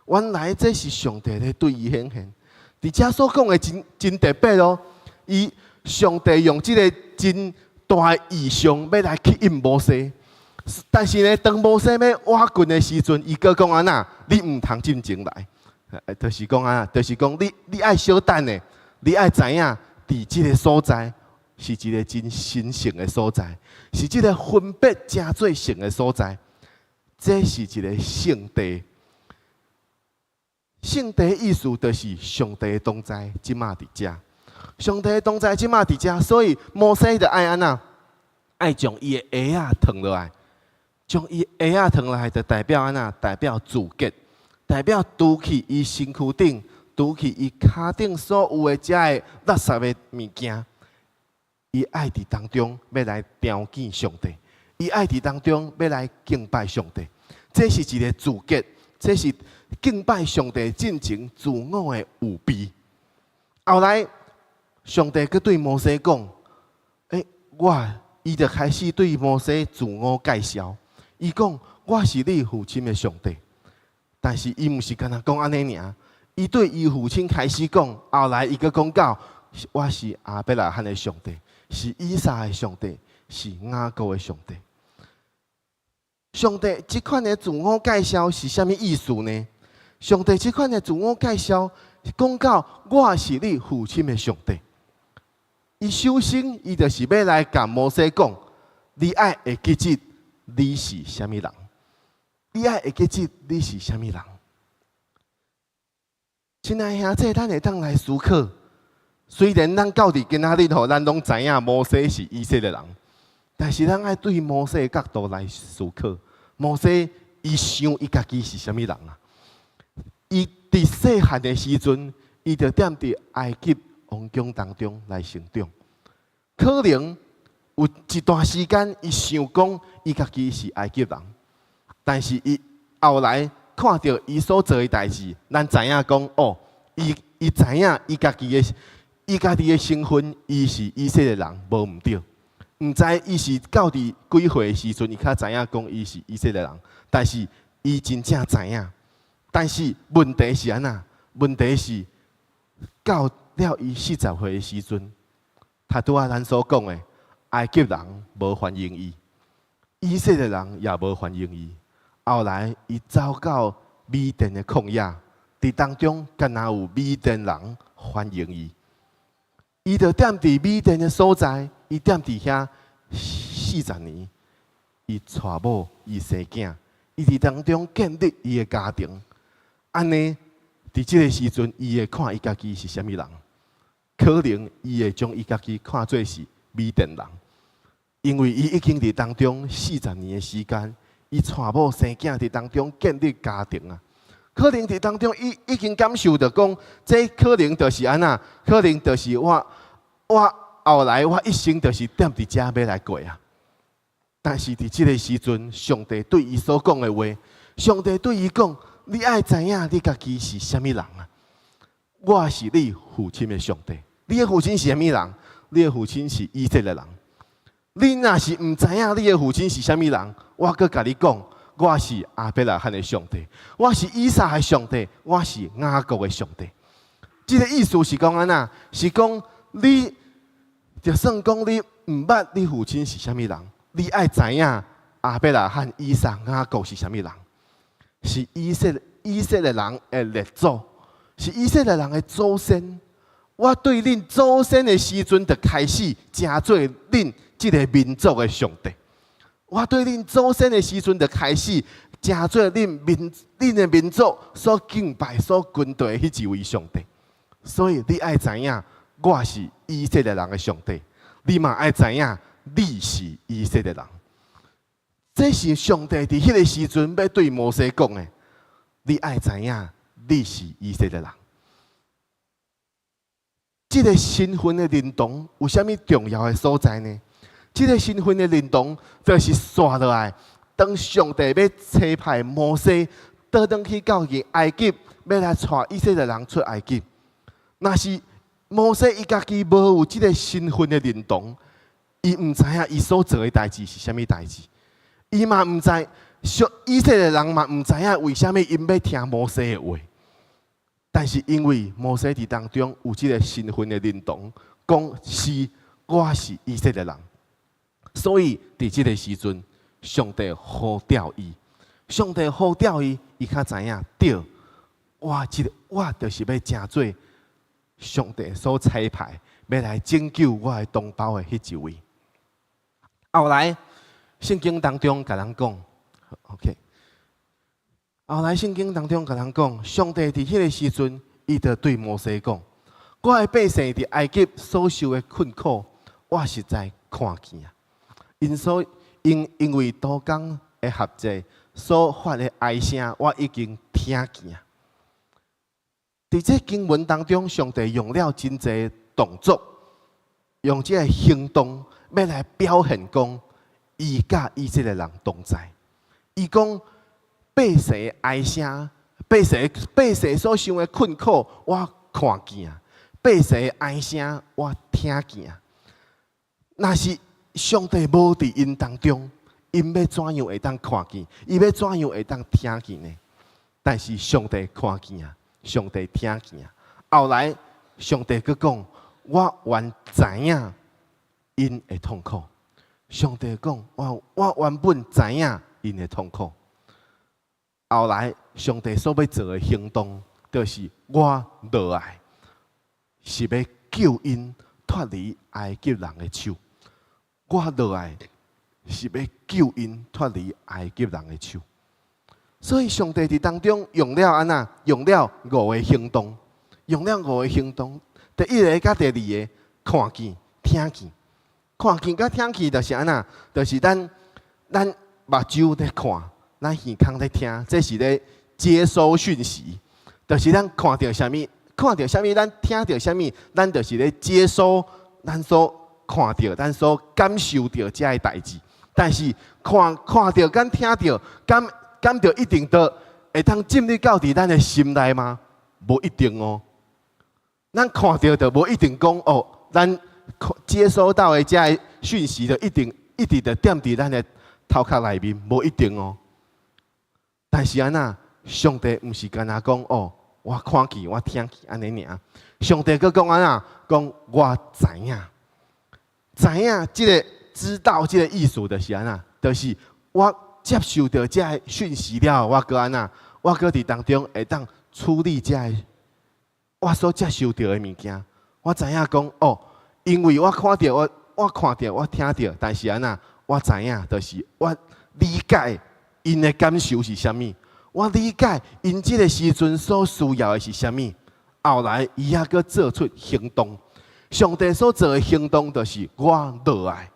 原來這是上帝咧對伊顯現。佇遮所講的真真特別哦，伊上帝用這个真大的異象欲來吸引摩西，但是呢，當摩西欲倚近的時陣，伊閣講按怎？你毋通進前來，就是講按怎？就是講你愛小等的，你愛知影，佇這个所在是一个真神聖的所在，是這个分別成做聖的所在，這是一个聖地。聖地意思就是上帝的同在，這馬佇遮。上帝的同在這馬佇遮，所以摩西就愛按怎？愛將伊的鞋仔脫落來，將伊鞋仔脫落來，就代表按怎？代表自潔，代表除去伊身軀頂，除去伊跤頂所有的這个垃圾的物件。伊愛佇當中欲來朝見上帝，伊愛佇當中欲來敬拜上帝。這是一个自潔，這是敬拜上帝進前自我的預備。後來，上帝閣對摩西講：我，伊就開始對摩西自我介紹。伊講：我是你父親的上帝。但是伊毋是干焦講按呢爾，伊對伊父親開始講。後來伊閣講到：我是亞伯拉罕的上帝，是以撒的上帝，是雅各的上帝。上帝這款的自我介紹是啥物意思呢？上帝這款的自我介紹講到我是你父親的上帝。伊首先，伊就是欲來共摩西講：你愛會記得你是啥物人？你愛會記得你是啥物人？親愛兄弟，咱會當來思考。雖然咱到佇今仔日吼，咱攏知影摩西是以色列人，但是咱愛對摩西的角度來思考。摩西伊想伊家己是啥物人啊？伊佇細漢的時陣，伊就踮佇埃及王宮當中來成長。可能有一段時間，伊想講伊家己是埃及人，但是伊後來看著伊所做的代誌，咱知影講哦，伊知影伊家己的身份，伊是以色列人，無毋對。毋知伊是到佇幾歲的時陣，伊較知影講伊是以色列人，但是伊真正知影。但是問題是按怎？問題是到了伊40歲的時陣，他拄仔咱所講的，埃及人無歡迎伊，以色列人也無歡迎伊。後來伊走到米甸的曠野，佇當中敢若有米甸人歡迎伊，伊就踮佇米甸的所在，伊踮佇遐四十年，伊娶某，伊生囝，伊佇當中建立伊的家庭。按呢，佇這個時陣，伊會看伊家己是啥物人？可能伊會將伊家己看做是米甸人，因為伊已經佇當中四十年的時間，伊娶某生囝佇當中建立家庭啊。可能佇當中，伊已經感受著講，這可能就是按怎？可能就是我後來我一生就是踮佇遮欲來過啊。但是佇這個時陣，上帝對伊所講的話，上帝對伊講：你愛知影你家己是啥物人啊？我是你父親的上帝。你的父親是啥物人？你的父親是以色列人。你若是毋知影你的父親是啥物人，我閣共你講，我是亞伯拉罕的上帝，我是以撒的上帝，我是雅各的上帝。這個意思是講按怎？是講你就算講你毋捌你父親是啥物人，你愛知影亞伯拉罕、以撒、雅各是啥物人？是以色列人的列祖，是以色列人的祖先。我對恁祖先的時陣就開始成做恁這個民族的上帝。我對恁祖先的時陣就開始成做恁的民族所敬拜、所跟隨的彼一位上帝。所以你愛知影，我是以色列人的上帝。你嘛愛知影，你是以色列人。這是上帝佇彼個時陣欲對摩西講的。你愛知影，你是以色列人。這個身份的認同有啥物重要的所在呢？這個身份的認同就是紲落來，當上帝欲差派摩西倒轉去到埃及，欲來帶以色列人出埃及。若是摩西伊家己無有這個身份的認同，伊毋知影伊所做的代誌是啥物代誌，伊嘛毋知，以色列人嘛毋知影為啥物𪜶欲聽摩西的話。但是因為摩西佇當中有這個身份的認同，講是我是以色列人，所以佇這個時陣，上帝呼召伊，上帝呼召伊，伊較知影對，我這個我就是欲成做上帝所差派，欲來拯救我的同胞的彼一位。後來聖經當中共咱講，OK。後來聖經當中共咱講，上帝佇彼個時陣，伊就對摩西講：我的百姓佇埃及所受的困苦，我實在看見啊。𪜶所𪜶因為督工的轄制所發的哀聲，我已經聽見啊。佇這經文當中，上帝用了真濟動作，用這個行動，欲來表現講，伊佮以色列人同在。伊講百姓的哀聲，百姓所受的困苦，我看見啊；百姓的哀聲，我聽見啊。若是上帝無佇𪜶當中，𪜶欲怎樣會當看見？伊欲怎樣會當聽見呢？但是上帝看見啊，上帝聽見啊。後來上帝閣講：我原知影𪜶的痛苦。上帝講：我原本知影𪜶的痛苦。後來上帝所欲做的行動，就是我落來，是欲救𪜶脫離埃及人的手。我落來是欲救𪜶脫離埃及人的手。所以上帝佇當中用了按怎？用了五個行動，用了五個行動。第一个佮第二个，看見、聽見，看見佮聽見就是按怎？就是咱目睭咧看，咱耳孔咧聽，這是咧接收訊息。就是咱看著啥物，看著啥物，咱聽著啥物，咱就是咧接收咱所看著、咱所感受著這个代誌。但是看著佮聽著，敢就一定就會當進入到佇咱的心內嗎？無一定哦。咱看著就無一定講哦，咱接收到的這个訊息就一定一直就踮佇咱的頭殼內面，無一定哦。但是按怎？上帝毋是干焦講哦，我看見我聽見按呢爾。上帝閣講按怎？講我知影，知影這个知道這個意思就是按怎？就是我接受著這个訊息了後，我閣按怎？我閣佇當中會當處理這个我所接受著的物件。我知影講哦，因為我看著我看著我聽著，但是按怎？我知影，就是我理解𪜶的感受是啥物，我理解𪜶這个時陣所需要的是啥物。後來伊猶閣做出行動，上帝所做的行動就是我落來，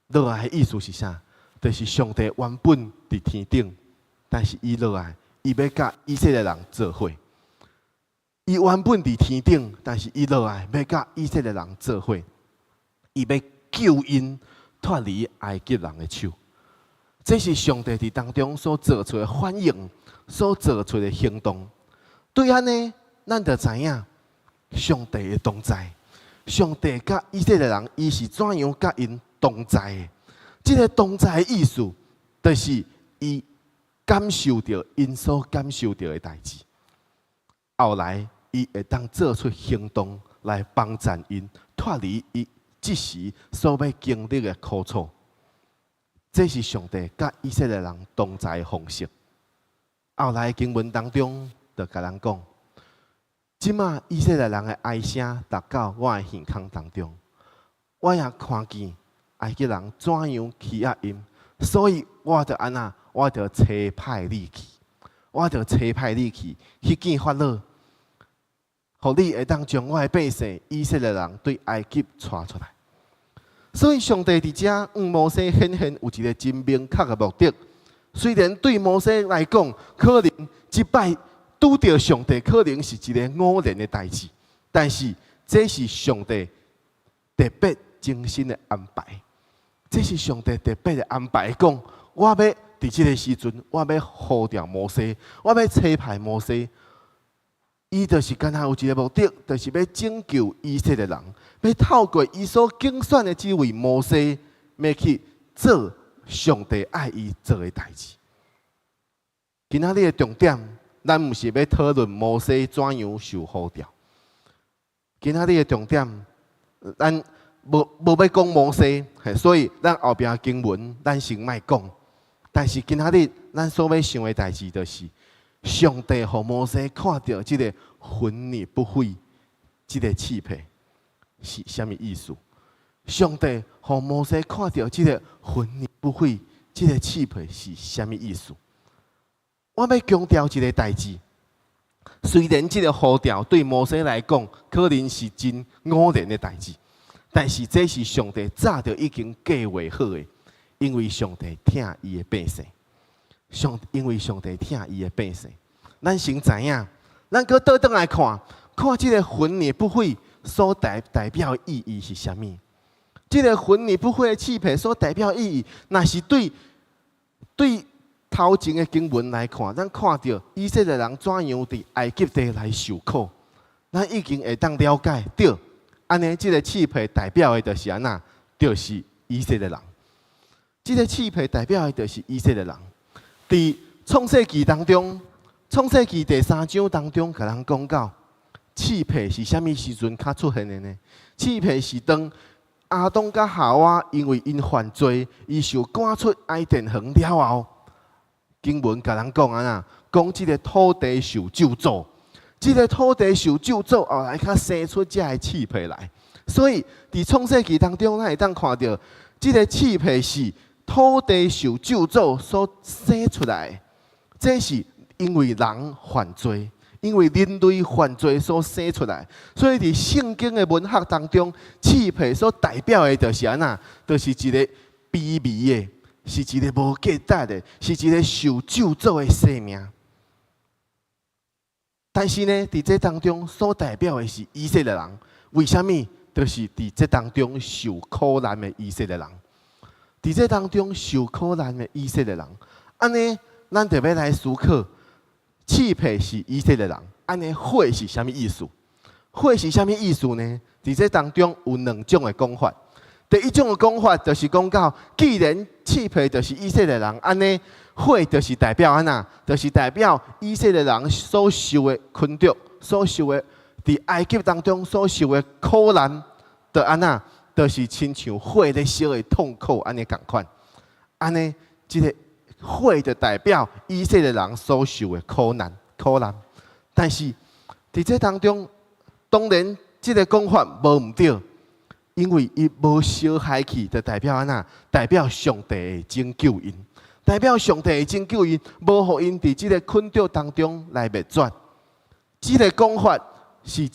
落來的意思是啥？就是上帝原本佇天頂，但是伊落來，伊欲佮以色列人做伙。伊原本佇天頂，但是伊落來欲佮以色列人做伙，伊欲救𪜶脫離埃及人的手。這是上帝佇當中所做出的反應，所做出的行動。對按呢，咱就知影上帝的同在。上帝佮以色列人，伊是怎樣佮𪜶同在的？這个同在的意思，就是伊感受著𪜶所感受著的代誌。後來，伊會當做出行動來幫助𪜶脫離伊這時所欲經歷的苦楚。這是上帝佮以色列人同在的方式。後來經文當中就共咱講，這馬以色列人的哀聲達到我的耳孔當中，我也看見埃及人怎樣欺壓𪜶，所以我就按怎，我就差派你去，我就差派你去去見法老，予你會當將我的百姓以色列人對埃及帶出來。所以上帝佇遮，向摩西顯現有一个真明確的目的。雖然對摩西來講，可能這擺拄著上帝可能是一个偶然的代誌，但是這是上帝特別精心的安排。這是上帝特別的安排，講我欲佇這个時陣，我欲呼召摩西，我欲差派摩西。伊就是敢若有一个目的，就是欲拯救以色列人，欲透過伊所揀選的這位摩西，欲去做上帝愛伊做的代誌。今仔日的重點，咱毋是欲討論摩西怎樣受呼召。今仔日的重點，咱無欲講摩西，所以咱後壁經文咱先莫講。但是今仔日咱所欲想的代誌，就是上帝予摩西看著這个魂女不悔，這个刺皮是啥物意思？上帝予摩西看著這个魂女不悔，這个刺皮是啥物意思？我欲強調一个代誌，雖然這个呼召對摩西來講可能是真偶然的代誌，但是這是上帝早就已經計劃好的，因為上帝疼伊的百姓。因為上帝疼伊的百姓，咱先知影，咱閣倒轉來看，看這个魂女不悔所代表的意義是啥物？這个魂女不悔的刺皮所代表的意義，若是對頭前的經文來看，咱看著以色列人怎樣佇埃及地來受苦，咱已經會當了解，對，按呢，這个刺皮代表的就是按怎，就是以色列人。這个刺皮代表的就是以色列人。佇創世記當中，創世記第三章當中，共咱講到，刺皮是啥物時陣較出現的呢？刺皮是當亞當佮夏娃因為𪜶犯罪，伊受趕出伊甸園了後，經文共咱講按怎，講這个土地受咒詛，這个土地受咒詛，後來較生出這个刺皮來。所以佇創世記當中，咱會當看著，這个刺皮是土地受咒詛所生出來的，這是因為人犯罪，因為人類犯罪所生出來。所以佇聖經的文學當中，刺皮所代表的就是按怎，就是一个卑微的，是一个無價值的，是一個受咒詛的生命。但是呢，佇這當中所代表的是以色列人，為啥物？就是佇這當中受苦難的以色列人。佇這當中受苦難的以色列人，按呢，咱就欲來思考，刺皮是以色列人，按呢火是啥物意思？火是啥物意思呢？佇這當中有兩種的講法。第一種的講法就是講到，既然刺皮就是以色列人，按呢火就是代表按怎？就是代表以色列人所受的困苦，所受的佇埃及當中所受的苦難，就按怎？就是親像火咧燒的痛苦按呢仝款，按呢，這个火就代表以色列人所受的苦難、苦難。但是佇這當中，當然這个講法無毋對，因為伊無燒害去，就代表按怎？代表上帝會拯救𪜶，代表上帝會拯救𪜶，無予𪜶佇這个困苦當中來滅絕。這个講法是一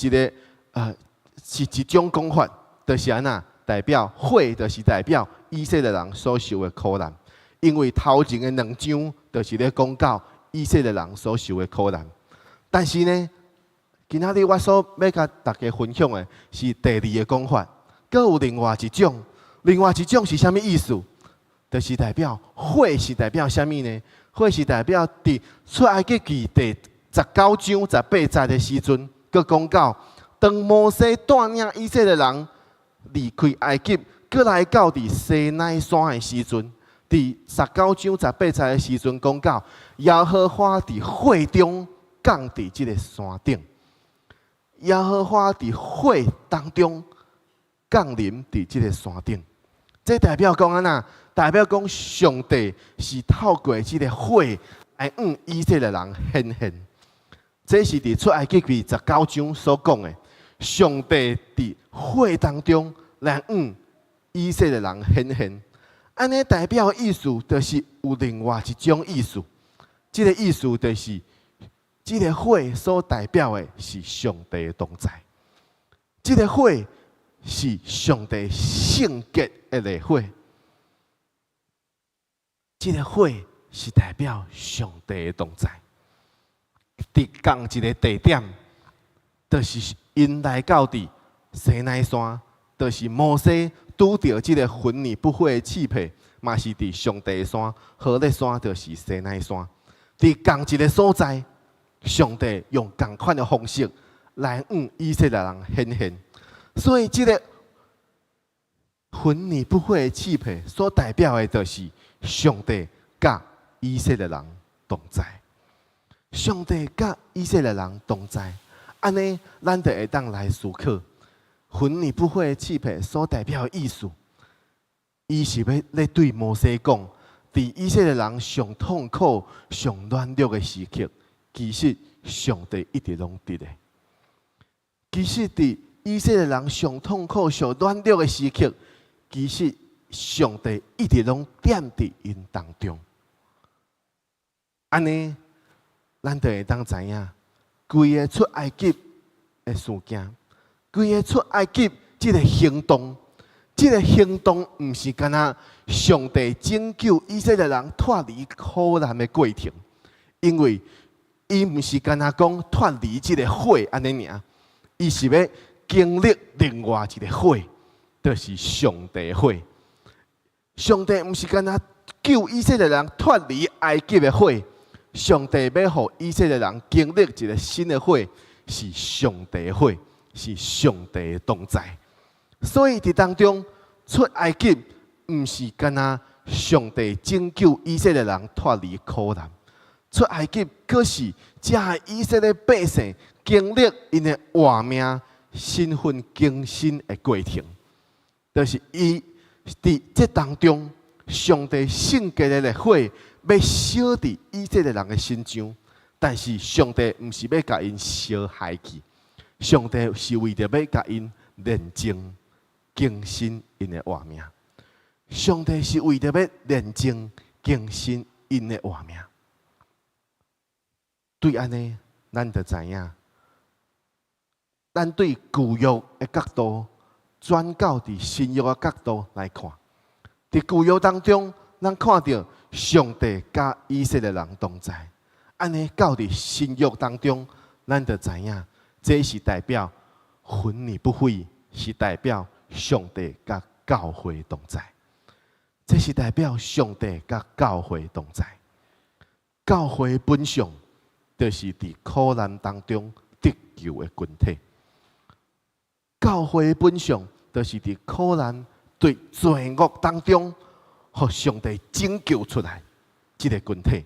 種講法，就是按怎？代表火，就是代表以色列人所受的苦難，因為頭前的兩章就是咧講到以色列人所受的苦難。但是呢，今仔日我所欲共大家分享的是第二个講法，閣有另外一種，另外一種是啥物意思？就是代表火是代表啥物呢？火是代表佇出埃及記第19章18節的時陣，閣講到當摩西帶領以色列人離開埃及，閣來到佇西奈山的時陣，佇19章18節的時陣講到耶和華佇火中降佇這个山頂，耶和華佇火當中降臨佇這个山頂，這代表講按怎？代表講上帝是透過這个火來向以色列人顯現。這是佇出埃及記十九章所講的，上帝佇火當中來向以色列人顯現。按呢代表意思就是有另外一種意思，這个意思就是這个火所代表的是上帝的同在，這个火是上帝聖潔的烈火。這个火是代表上帝的同在，佇仝一个地點，就是𪜶來到佇西奈山，就是摩西拄著這个焚而不火的翅皮，嘛是佇上帝的山，何烈山就是西奈山。佇仝一个所在，上帝用仝款的方式來向以色列人顯現，所以這个焚而不火的翅皮所代表的，就是上帝佮以色列人同在，上帝佮以色列人同在，按呢，咱就會當來思考，焚而不火的翅皮所代表的意思，伊是欲咧對摩西講，佇以色列人上痛苦、上軟弱的時刻，其實上帝一直攏佇咧。其實佇以色列人上痛苦、上軟弱的時刻，其實上帝一直攏踮佇𪜶當中。按呢，咱就會當知影，規个出埃及的事件，規个出埃及這个行動，這个行動毋是干焦上帝拯救以色列人脫離苦難的過程，因為伊毋是干焦講脫離這个火按呢爾，伊是欲經歷另外一个火，就是上帝火。上帝毋是干焦救以色列人脫離埃及的火，上帝欲予以色列人經歷一个新的火，是上帝的火，是上帝的同在。所以佇當中出埃及，毋是干焦上帝拯救以色列人脫離苦難，出埃及，閣是遮以色列百姓經歷𪜶的活命、身份更新的過程，就是伊佇這當中，上帝聖潔的烈火欲燒佇以色列人的身上，但是上帝毋是欲共𪜶燒害去，上帝是為著欲共𪜶煉淨、更新𪜶的活命。上帝是為著欲煉淨、更新𪜶的活命。對按呢，咱就知影，咱對舊約的角度轉到佇新約的角度來看，佇舊約當中，咱看著上帝佮以色列人同在。按呢，到佇新約當中，咱就知影，這是代表魂而不毀，是代表上帝佮教會同在。這是代表上帝佮教會同在。教會本相，就是佇苦難當中得救的群體。教會本相，就是佇苦難對罪惡當中，予上帝拯救出來這个群體。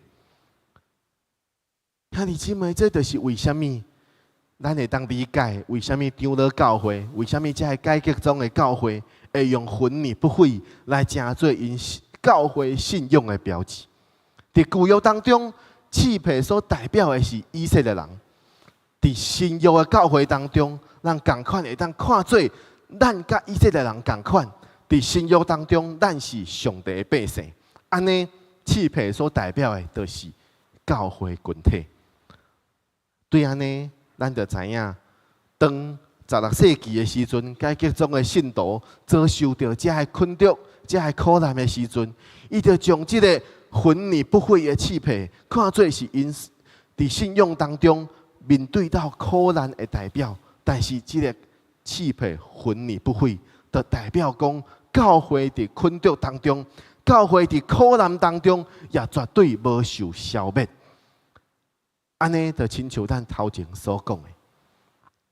兄弟姊妹，這就是為啥物咱會當理解為啥物長老教會，為啥物這个改革宗的教會會用魂而不毀來成做𪜶教會信仰的標誌。佇舊約當中，翅皮所代表的是以色列人；佇新約的教會當中，咱仝款會當看做咱佮以色列人仝款。佇新約當中，咱是上帝的百姓。按呢，翅皮所代表的，就是教會群體。對按呢，咱就知影，當16世紀的時陣，改革宗的信徒遭受著遮个困擾、遮个苦難的時陣，伊就將這个魂而不毀的翅皮，看做是𪜶佇信仰當中面對到苦難的代表。但是這个翅皮魂而不毀，就代表講教會佇困擾當中，教會佇苦難當中也絕對無受消滅。按呢，就親像咱頭前所講的，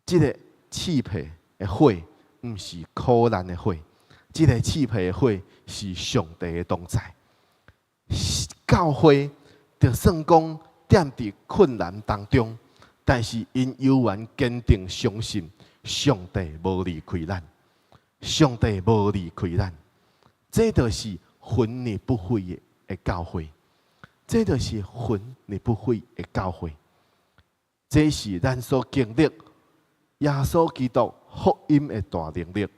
這个刺皮的火，毋是苦難的火，這个刺皮的火是上帝的同在。教會就算講踮佇困難當中，但是𪜶猶原堅定相信上帝無離開咱，上帝無離開咱，這就是魂而不毀的教會，這就是魂而不毀的教會，這是咱所經歷耶穌基督福音的大能力。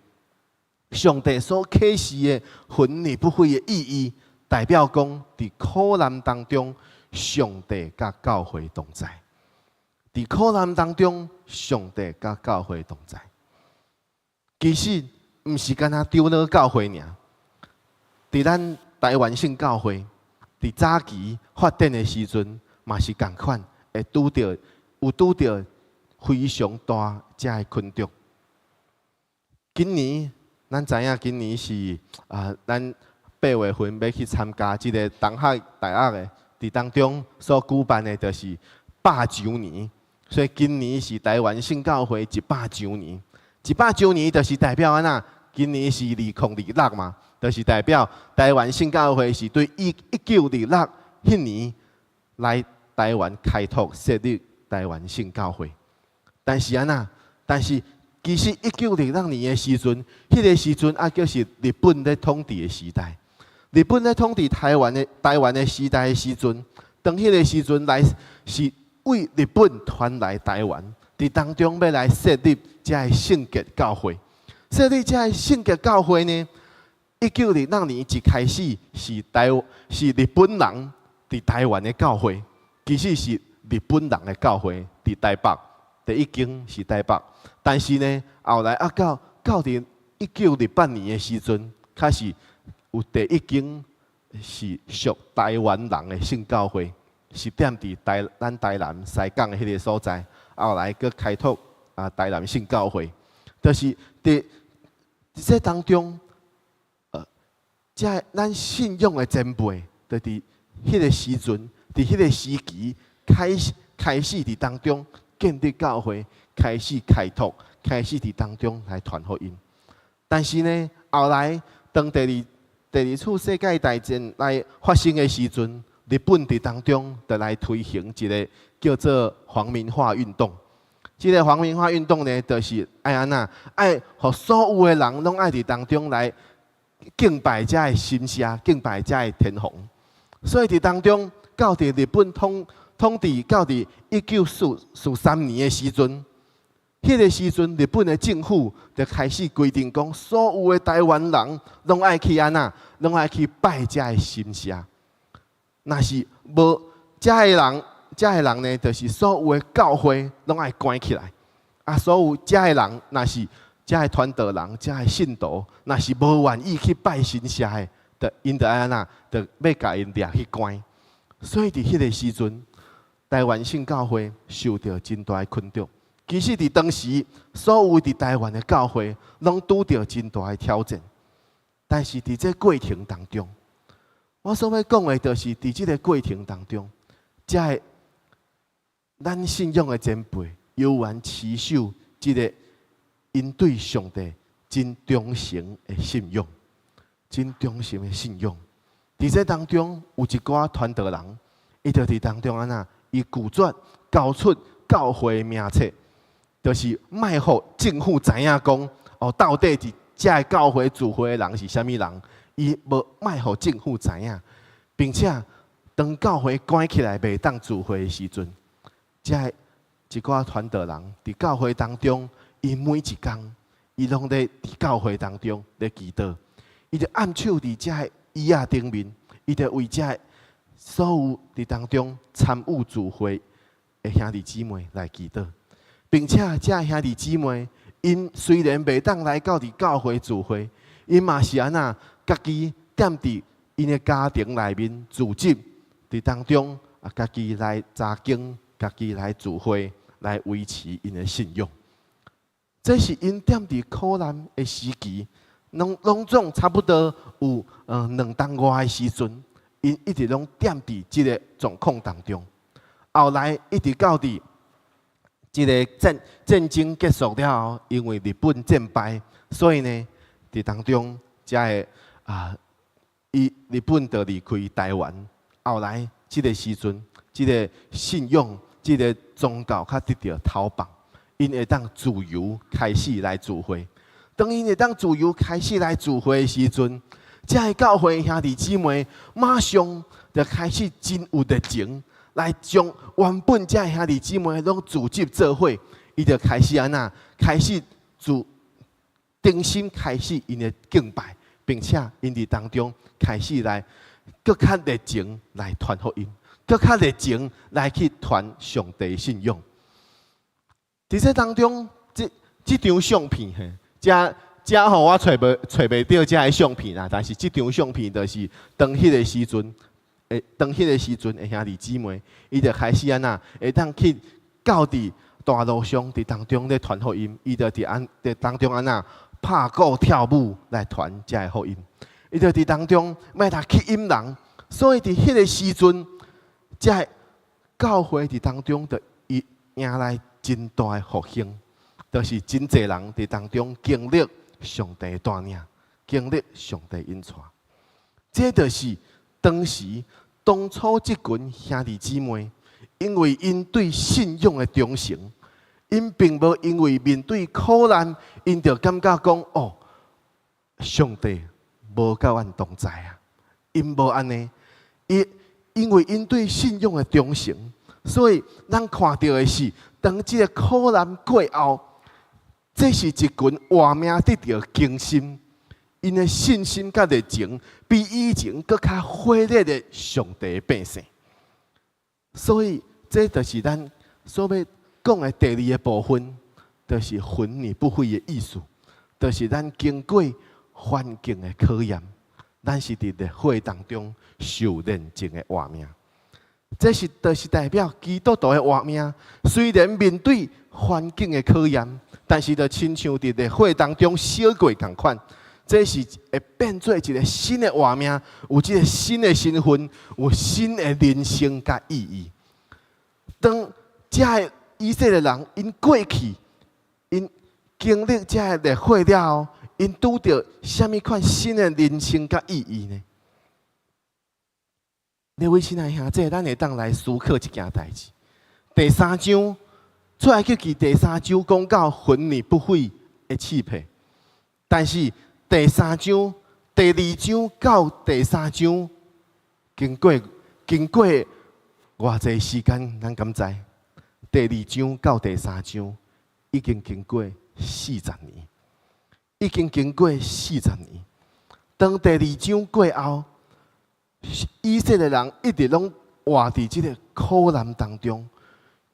上帝所啟示的魂而不毀的意義，代表講佇苦難當中，上帝佮教會同在。佇苦難當中，上帝佮教會同在。其實毋是干焦長老教會爾，佇咱台灣聖教會，佇早期發展的時陣，嘛是仝款，會拄著有拄著非常大遮的困局。今年咱知影，今年是啊，咱8月份欲去參加這个東學大學的，佇當中所舉辦的，就是百週年。所以今年是台灣聖教會100週年，一百週年就是代表按怎？今年是2026嘛，就是代表台灣聖教會是對1926彼年來台灣開拓設立台灣聖教會。但是按怎？但是其實1926年的時陣，彼个時陣猶閣是日本咧統治的時代。日本咧統治台灣的時代的時陣，當彼个時陣來是為日本傳來台灣，佇當中欲來設立遮个聖潔教會。設立遮個聖潔教會呢？1926年一開始是日本人佇台灣的教會，其實是日本人的教會佇台北，第一間是台北。但是呢，後來啊到佇1928年的時陣，開始有第一間是屬台灣人的聖教會，是踮佇咱台南西港的彼个所在。後來閣開拓啊台南聖教會，就是佇這當中，遮咱信仰的前輩，就佇彼个時陣，佇彼个時期開始佇當中建立教會，開始開拓，開始佇當中來傳福音。但是呢，後來當第二次世界大戰來發生的時陣，日本佇當中就來推行一个叫做皇民化運動。這个皇民化運動呢，就是愛按怎，愛予所有的人攏愛佇當中來敬拜遮个神社，敬拜遮个天皇。所以佇當中，到佇日本統治到佇1943年的時陣，彼个時陣日本的政府就開始規定講，所有的台灣人攏愛去按怎，攏愛去拜遮个神社。若是無遮个人，遮个人呢，就是所有的教會攏愛關起來。啊，所有遮个人，若是遮个傳道人、遮个信徒，若是無願意去拜神社的，就𪜶就愛按怎，就欲共𪜶掠去關。所以佇彼个時陣，台灣聖教會受著真大的困局。其實佇當時，所有佇台灣的教會攏拄著真大的挑戰。但是佇這過程當中，我所欲講的，就是佇這个過程當中，遮个咱信仰的前輩猶原持守這个𪜶對上帝真忠誠的信仰，真忠誠的信仰。佇這當中有一寡傳道人，伊就佇當中按怎，伊拒絕交出教會名冊，就是莫予政府知影講哦，到底佇遮个教會聚會的人是啥物人，伊無莫予政府知影，並且當教會關起來袂當聚會的時陣，遮个一寡傳道人佇教會當中，伊每一工，伊攏咧佇教會當中咧祈禱，伊就按手佇遮个椅仔頂面，伊就為遮个所有佇當中參與聚會的兄弟姊妹來祈禱，並且遮个兄弟姊妹，𪜶雖然袂當來到佇教會聚會，𪜶嘛是按怎，家己踮佇𪜶的家庭內面組織佇當中啊，家己來查經，家己來聚會，來維持𪜶的信仰。這是𪜶踮佇苦難的時期，攏攏總差不多有2冬外的時陣，𪜶一直攏踮佇這个狀況當中。後來一直到佇這个戰爭結束了後，因為日本戰敗，所以呢，佇當中才會啊，伊日本就離開台灣。後來這个時陣，這个信仰，這个宗教較得著頭放，𪜶會當自由開始來聚會。當𪜶會當自由開始來聚會的時陣，這个教會兄弟姊妹馬上就開始真有熱情，來將原本這个兄弟姊妹攏組織做伙，伊就開始按怎，開始自重新開始𪜶的敬拜，並且𪜶佇當中開始來閣較熱情來傳福音，閣較熱情來去傳上帝信仰。佇這當中，這張相片嘿，這這吼我揣袂著這个相片啦，但是這張相片就是當彼个時陣，當彼个時陣的兄弟姊妹，伊就開始按怎，會當去到佇大路上佇當中咧傳福音，伊就佇當中按怎拍鼓跳舞來傳這个福音，伊就佇當中欲來吸引人，所以佇彼个時陣，這个教會佇當中就伊迎來真大的復興，就是真濟人佇當中經歷上帝帶領，經歷上帝引帶。這就是當時當初這群兄弟姊妹，因為𪜶對信仰的忠誠，𪜶並無因為面對苦難，𪜶就感覺講哦，上帝無佮阮同在啊！𪜶無按呢，伊因為𪜶對信仰的忠誠，所以咱看著的是，當這个苦難過後，這是一群活命得著更新，𪜶的信心佮熱情比以前閣較火熱的上帝百姓。所以，這就是咱所欲講的第二个部分，就是魂你不廢的意思，就是咱經過環境的考驗，咱是佇烈火當中受煉淨的活命。這是就是代表基督徒的活命，雖然面對環境的考驗，但是就親像佇烈火當中燒過仝款，這是會變做一个新的活命，有這个新的身份，有新的人生佮意義。當這个以色列人𪜶過去，𪜶經歷這个烈火了後，𪜶拄著啥物款新的人生佮意義呢？各位親愛兄弟，咱會當來思考一件代誌。第三章出埃及記第三章講到魂你不廢的刺皮，但是第三章、第二章到第三章，經過偌濟時間，咱敢知？第二章到第三章已經經過四十年，已經經過四十年。當第二章過後，以色列人一直攏活佇這个苦難當中，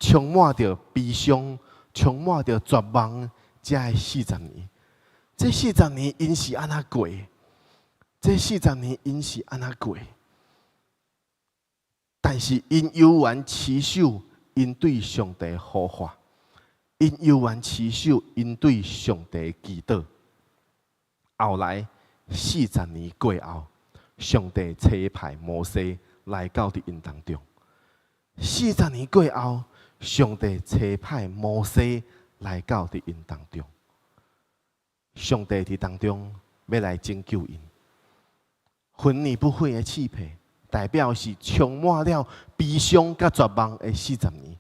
充滿著悲傷，充滿著絕望，這个四十年。這四十年𪜶是按怎過？這四十年𪜶是按怎過？但是𪜶猶原持守𪜶對上帝呼喚，𪜶猶原持守𪜶對上帝祈禱。後來四十年過後，上帝差派摩西來到佇𪜶當中。四十年過後，上帝差派摩西來到佇𪜶當中。上帝佇當中欲來拯救𪜶。魂你不廢的刺皮，代表是充滿了悲傷佮絕望的四十年。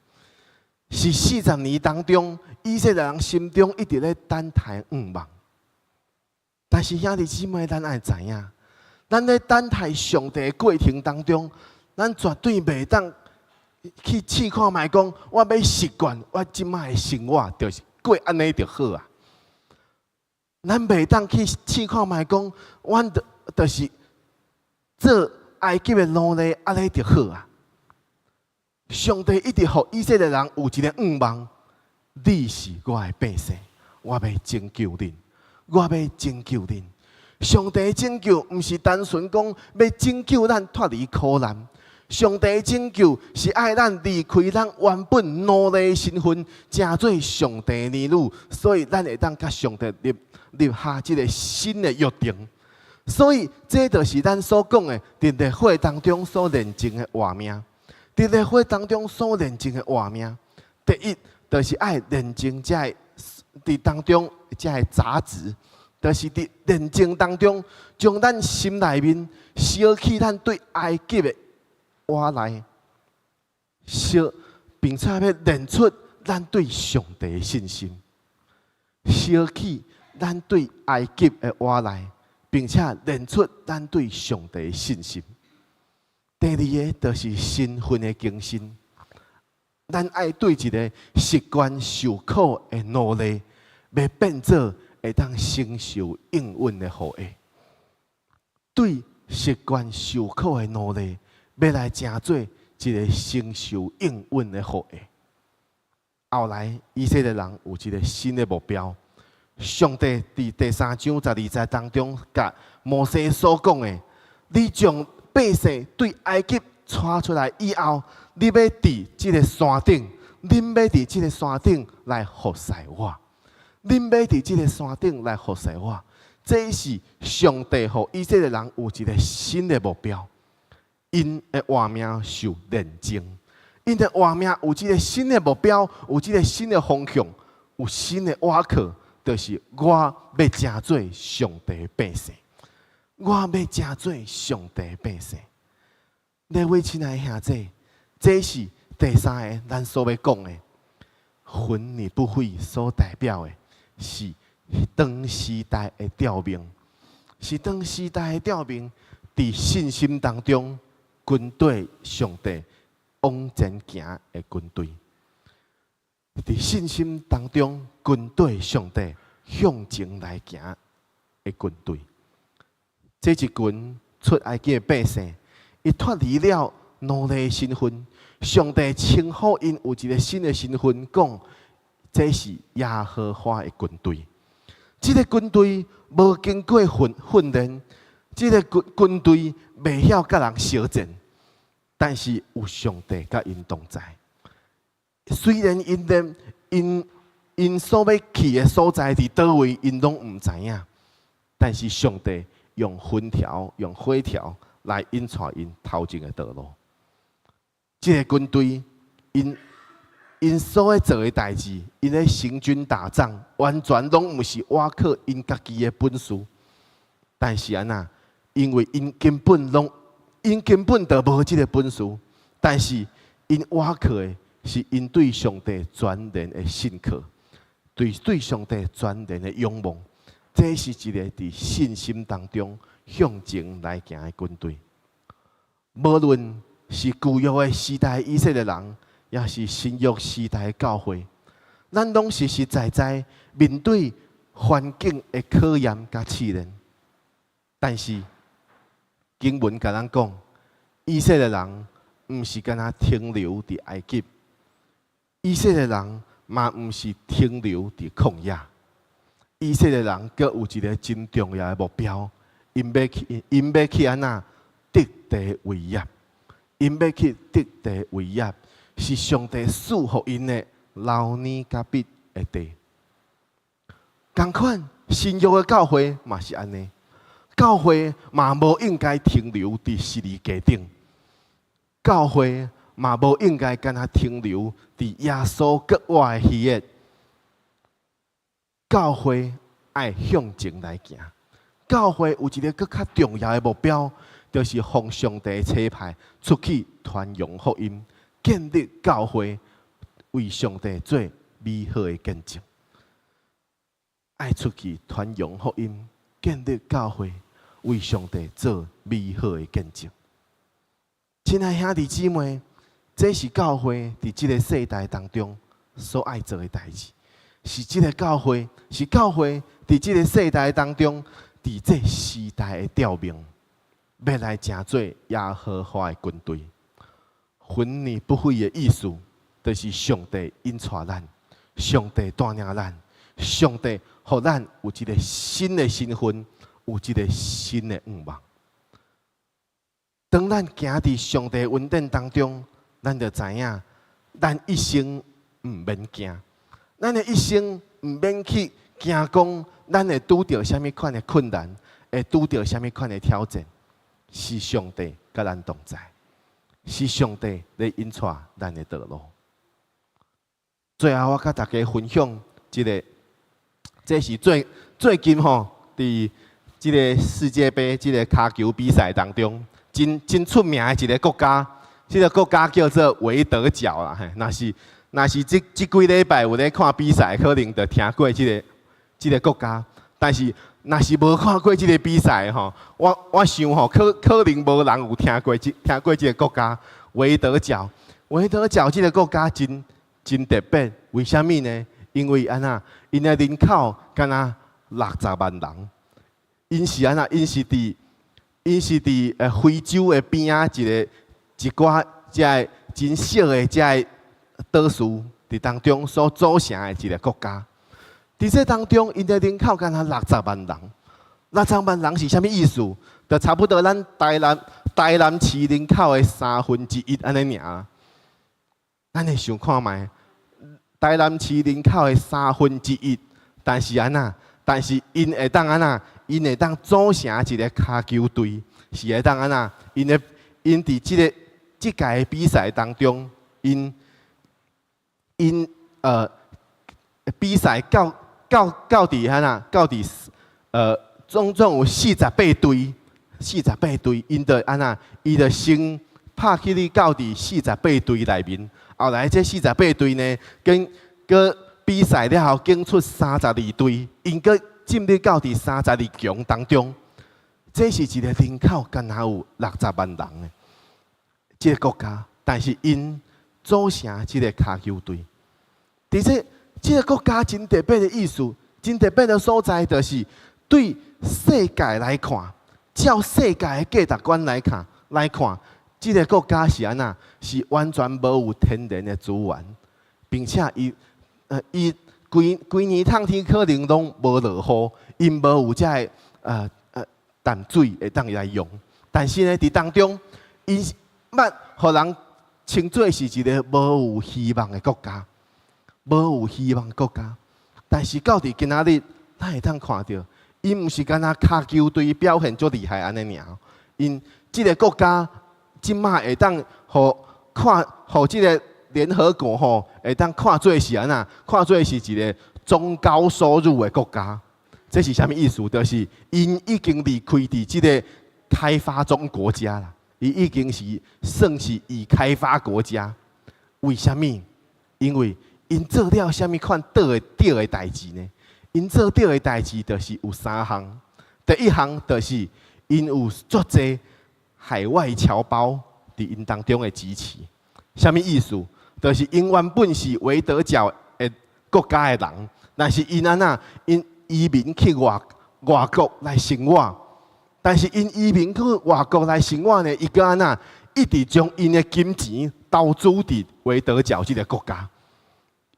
是四十年當中，以色列人心中一直咧等待向望。但是兄弟姊妹，咱愛知影，咱咧等待上帝的過程當中，咱絕對袂當去試看覓講，我欲習慣我這擺的生活，就是過按呢就好啊。咱袂當去試看覓講，阮就是做埃及的奴隸，按呢就好啊。上帝一直予以色列人有一个向望，你是我的百姓，我欲拯救恁，我欲拯救恁。上帝拯救毋是單純講欲拯救咱脫離苦難，上帝拯救是愛咱離開咱原本奴隸身份，成做上帝兒女，所以咱會當佮上帝立下這個新的約定。所以這就是咱所講的，佇律法當中所認證的活命。佇律法當中所認證的活命，第一就是愛認證這个佇當中這个雜質，就是佇認證當中，將咱心內面燒去咱對埃及的倚賴，燒，並且欲認出咱對上帝的信心，燒去咱對埃及的倚賴，並且認出咱對上帝的信心。第二个就是身份的更新，咱愛對一个習慣受苦的奴隸，欲變做會當承受應允的後裔。對習慣受苦的奴隸，欲來成做一个承受應允的後裔。後來以色列人有一个新的目標，上帝佇第三章十二節當中，共摩西所講的，你將百姓對埃及帶出來以後，你欲佇這个山頂，恁欲佇這个山頂來服侍我，恁欲佇這个山頂來服侍我。這是上帝予以色列人有一个新的目標，𪜶的活命受認證，𪜶的活命有這个新的目標，有這个新的方向，有新的倚靠，就是我欲成做上帝的百姓。我欲成做上帝的百姓。各位親愛的兄弟，這是第三个咱所欲講的，魂你不悔所代表的是當時代的調命，是當時代的調命，佇信心當中跟綴上帝往前行的軍隊，佇信心當中跟綴上帝向前來行的軍隊。這一群出埃及的百姓，伊脫離了奴隸身份，上帝稱呼𪜶有一个新的身份，講這是耶和華的軍隊。這个軍隊無經過訓練，這个軍隊袂曉佮人相戰，但是有上帝佮𪜶同在。雖然𪜶連𪜶所欲去的所在佇佗位，𪜶攏毋知影，但是上帝用雲柱、用火柱來引帶𪜶頭前的道路。這个軍隊，𪜶所咧做的代誌，𪜶咧行軍打仗，完全攏毋是倚靠𪜶家己的本事。但是按怎？因為𪜶根本就無這个本事。但是𪜶倚靠的是𪜶對上帝全然的信靠，對上帝全然的仰望。這是一个佇信心當中向前來行的軍隊。無論是舊約的時代以色列人，抑是新約時代的教會，咱攏實實在在面對環境的考驗佮試煉。但是經文共咱講，以色列人毋是干焦停留佇埃及，以色列人嘛毋是停留佇曠野。以色列人閣有一个真重要的目標，𪜶欲去按怎得地為業，𪜶欲去得地為業，是上帝賜予𪜶的流奶佮蜜的地。仝款新約的教會嘛是按呢，教會嘛無應該停留佇十字架頂，教會嘛無應該干焦停留佇耶穌佮我的喜悅。教會愛向前來行，教會有一个閣較重要的目標，就是奉上帝差派出去傳揚福音，建立教會，為上帝做美好的見證。愛出去傳揚福音，建立教會，為上帝做美好的見證。親愛兄弟姊妹，這是教會佇這个世代當中所愛做的代誌。是這个教會，是教會佇這个世代當中，佇這時代的調命，欲來成做耶和華的軍隊。魂你不悔的意思，就是上帝引帶咱，上帝帶領咱，上帝予咱有一个新的身份，有一个新的願望。當咱行佇上帝恩典當中，咱就知影，咱一生毋免驚，咱的一生毋免去驚講，咱會拄著啥物款的困難，會拄著啥物款的挑戰，是上帝佮咱同在，是上帝咧引帶咱的道路。最後，我佮大家分享這个，這是最近吼，佇這个世界盃這个跤球比賽當中，真出名的一个國家，這个國家叫做維德角啦。嘿，若是這幾禮拜有咧看比賽，可能就聽過這个國家。但是若是無看過這个比賽吼，我想吼，可能無人有聽過這个國家維德角。維德角這个國家真特別，為啥物呢？因為按怎，𪜶的人口敢若60萬人，𪜶是按怎？𪜶是佇非洲的邊仔一寡遮个真小的遮个島嶼佇當中所組成的一个國家。佇這當中，𪜶的人口敢若六十萬人，六十萬人是啥物意思？就差不多咱台南市人口的三分之一按呢爾。咱會想看覓？台南市人口的三分之一，但是按怎？但是𪜶會當按怎？𪜶會當組成一个跤球隊，是會當按怎？𪜶佇這屆比賽當中，𪜶比賽到佇按怎？到佇總總有四十八隊，四十八隊，𪜶就按怎？伊就先拍去你到佇四十八隊內面，後來這四十八隊呢，跟閣比賽了後，揀出32隊，𪜶閣進入到佇三十二強當中。這是一个人口敢若有六十萬人的這个國家，但是𪜶組成這个跤球隊。佇這个國家真特別的意思，真特別的所在，就是對世界來看，照世界的價值觀來看，這个國家是按怎？是完全無有天然的資源，並且伊規規年冬天可能攏無落雨，𪜶無有這个淡水會當來用。但是呢，佇當中，𪜶捌予人稱做是一个無有希望的國家，無有希望的國家。但是到佇今仔日，咱會當看著，𪜶毋是干焦跤球隊表現足厲害按呢爾，𪜶這个國家這馬會當予看，予這个聯合國吼會當看做是按怎？看做是一个中高收入的國家。這是啥物意思？就是𪜶已經離開佇這个開發中國家啦，伊已經是算是已開發國家。為啥物？因為𪜶做了啥物款對的代誌呢？𪜶做對的代誌就是有三項。第一項就是𪜶有足濟海外僑胞佇𪜶當中的支持。啥物意思？就是𪜶原本是維德角的國家的人，但是𪜶按怎？𪜶移民去外國來生活，但是𪜶移民去外國來生活呢，伊閣按怎？一直將𪜶的金錢投資佇維德角這个國家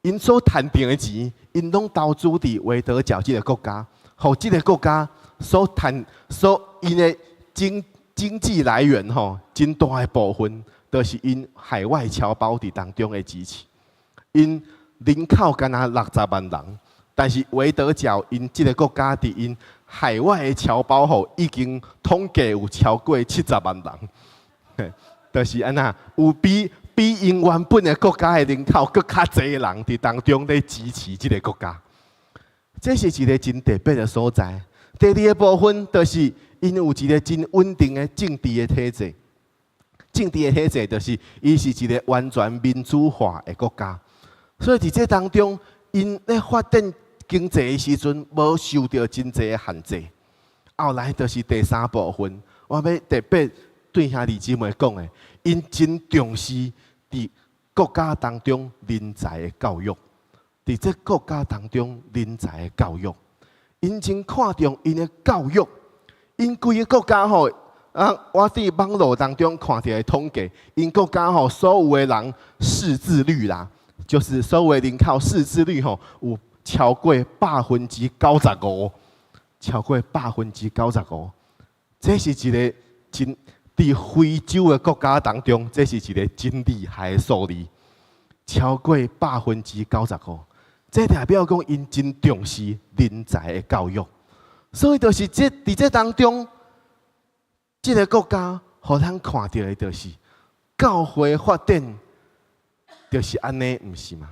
，𪜶所趁著的錢，𪜶攏投資佇維德角這个國家，予這个國家所趁所𪜶的經濟來源吼，真大的部分，都是𪜶海外僑胞佇當中的支持。𪜶人口敢若六十萬人，但是維德角𪜶這个國家佇𪜶海外的僑胞吼，已經統計有超過70萬人，就是按怎？有比𪜶原本的國家的人口閣較濟人佇當中咧支持這个國家。這是一个真特別的所在。第二个部分就是𪜶有一个真穩定的政治的體制。政治的體制就是伊是一个完全民主化的國家，所以佇這當中，𪜶咧發展經濟的時陣，無受著真濟的限制。後來就是第三部分，我欲特別對兄弟姊妹講的，𪜶真重視佇國家當中人才的教育，佇這國家當中人才的教育，𪜶真看重𪜶的教育，𪜶規个國家吼。啊！我佇網路當中看著的統計，𪜶國家吼所有的人識字率啦，就是所有的人口識字率吼，有超過95%，超過95%，這是一个真佇非洲的國家當中，這是一个真厲害的數字，超過95%。這代表講𪜶真重視人才的教育，所以就是這佇這當中，這个國家予咱看著的就是教會發展，就是按呢，毋是嗎？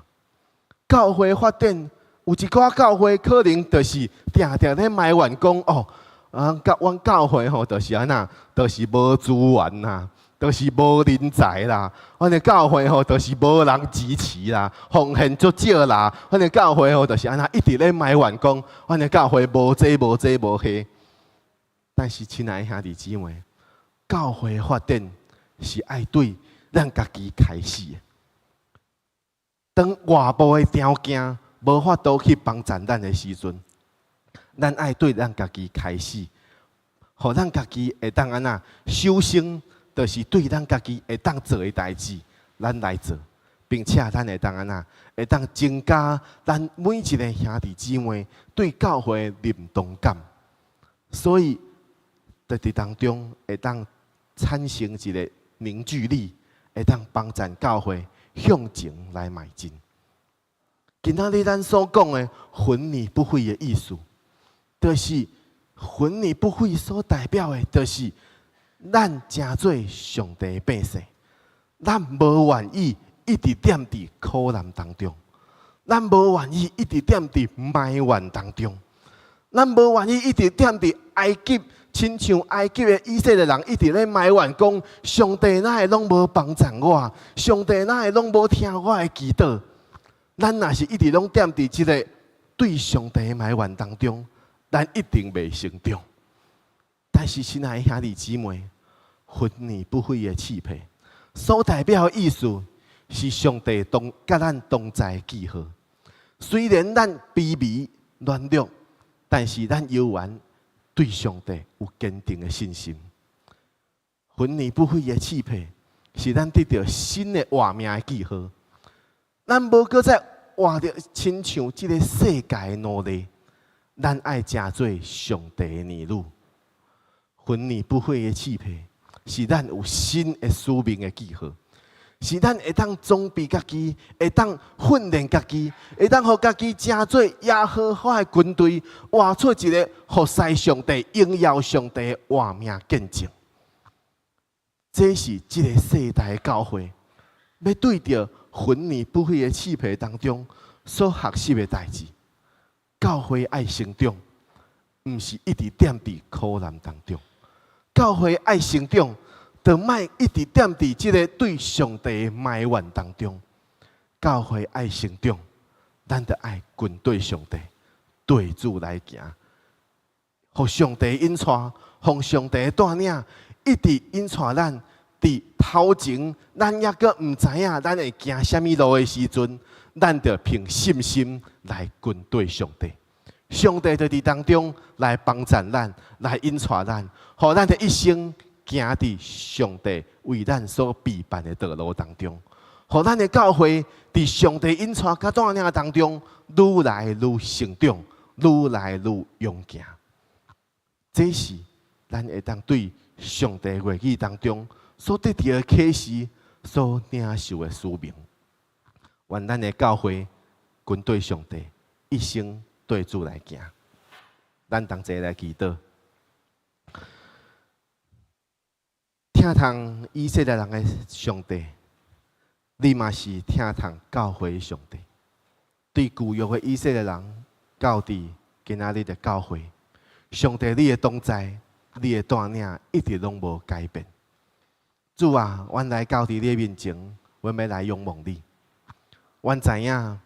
教會發展有一寡教會可能就是定定咧埋怨講哦，啊，教阮教會吼，就是按怎，就是無資源啦，就是無人才啦。阮的教會吼，就是無人支持啦，奉獻足少啦。阮的教會吼，就是按怎，一直咧埋怨講，阮的教會無這無這無彼。但是，親愛的兄弟姊妹，教會發展是愛對咱家己開始的。當外部的條件無法度去幫助咱的時陣，咱愛對咱家己開始，予咱家己會當按怎？首先，就是對咱家己會當做的代誌，咱來做，並且咱會當按怎？會當增加咱每一个兄弟姊妹對教會的認同感。所以，佇當中會當產生一个凝聚力，會當幫助教會向前來邁進。今仔日咱所講的魂你不廢的意思，就是魂你不廢所代表的，就是咱成做上帝的百姓，咱無願意一直踮佇苦難當中，咱無願意一直踮佇埋怨當中，咱無願意一直踮佇埃及，親像埃及的以色列人一直咧埋怨講，上帝哪會攏無幫助我？上帝哪會攏無聽我的祈禱？咱若是一直攏踮佇這个對上帝的埋怨當中，咱一定袂成長。但是，親愛的兄弟姊妹，魂你不廢的氣魄，所代表的意思是上帝同佮咱同在的記號。雖然咱卑微軟弱，但是咱猶原對上帝有堅定的信心。魂你不廢的氣魄，是咱得著新的活命的記號。咱無閣再活著親像這个世界的奴隸，咱愛成做上帝的兒女。魂你不廢的氣魄，是咱有新的使命的記號，是咱會當裝備家己，會當訓練家己，會當予家己成做耶和華的軍隊，活出一个服侍上帝、榮耀上帝的活命見證。這是這个世代的教會，欲對著魂你不廢的氣魄當中所學習的代誌。教會愛成長，毋是一直踮佇苦難當中。教會愛成長，就莫一直踮佇這个對上帝的埋怨當中。教會愛成長，咱就愛跟對上帝，對主來行，予上帝引帶，予上帝帶領，一直引帶咱佇頭前，咱猶閣毋知影咱會行啥物路的時陣，咱就憑信心來跟對上帝。上帝就佇當中來幫助咱，來引帶咱，予咱的一生行佇上帝為咱所備辦的道路當中，予咱的教會佇上帝引帶佮帶領當中，愈來愈成長，愈來愈勇健。這是咱會當對上帝話語當中所得著的啟示，所領受的使命。願咱的教會跟對上帝，一生對主來行。咱同齊來祈禱。疼痛以色列人的上帝，你嘛是疼痛教會的上帝。對舊約的以色列人，到佇今仔日的教會，上帝你的同在，你的帶領一直攏無改變。主啊，阮來到佇你的面前，阮欲來仰望你。阮知影，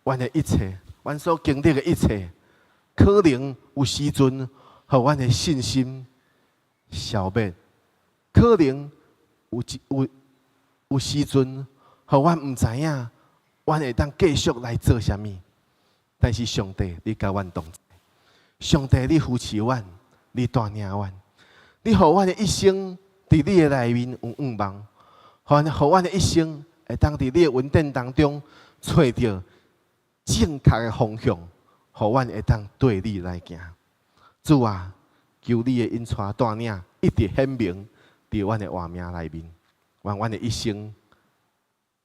阮的一切，阮所經歷的一切，可能有時陣，予阮的信心消滅；可能有時陣，予阮毋知影，阮會當繼續來做啥物。但是上帝，你佮阮同在，上帝，你扶持阮，你帶領阮，你予阮的一生佇你的內面有向望，予阮的一生會當佇你的恩典當中揣著正確的方向，予阮會當對你來行。主啊，求你的引帶帶領，一直顯明佇阮的活命內面，願阮的一生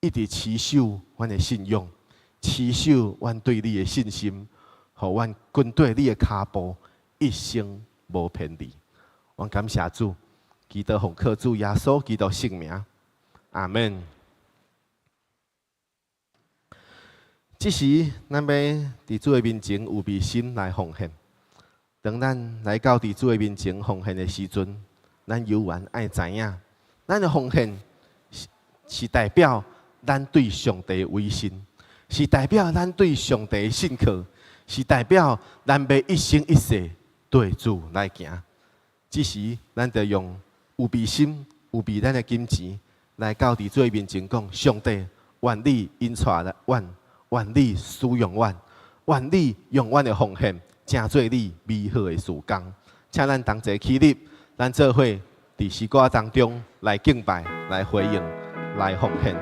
一直持守阮的信仰，持守阮對你的信心，予阮跟綴你的跤步，一生無偏離。阮感謝主，祈禱奉靠主耶穌基督聖名，阿門。這時，咱欲佇主的面前預備心來奉獻。當咱來到佇主的面前奉獻的時陣，咱猶原愛知影，咱的奉獻是代表咱對上帝的委身，是代表咱對上帝的信靠，是代表咱欲一生一世綴主來行。這時，咱就用預備心、預備咱的金錢來到佇主的面前講：上帝，願你引帶阮，願你使用阮，願你用阮的奉獻，成做你美好的事工。請咱同齊起立，咱做伙佇詩歌當中來敬拜、來回應、來奉獻。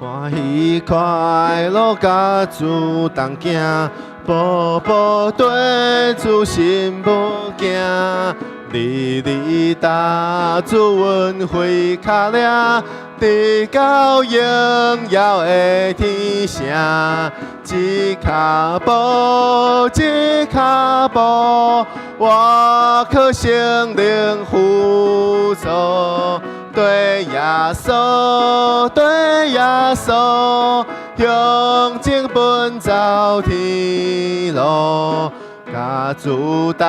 歡喜快樂佮主同行，步步綴主心無驚。日日踏主恩惠跤領，直到榮耀的天城。一跤步，一跤步，我靠聖靈輔助，綴耶穌，綴耶穌，向前奔走天路。佮主同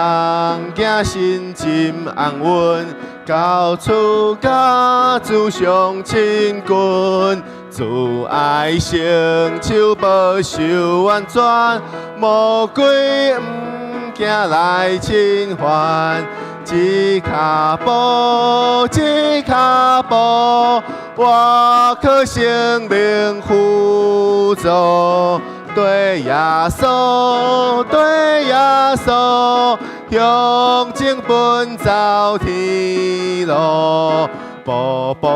行，心真安穩，到厝佮主相親近，主愛聖手保守完全，魔鬼毋驚來侵犯。一跤步，一跤步，我靠聖靈輔助。綴耶穌，綴耶穌，向前奔走天路，步步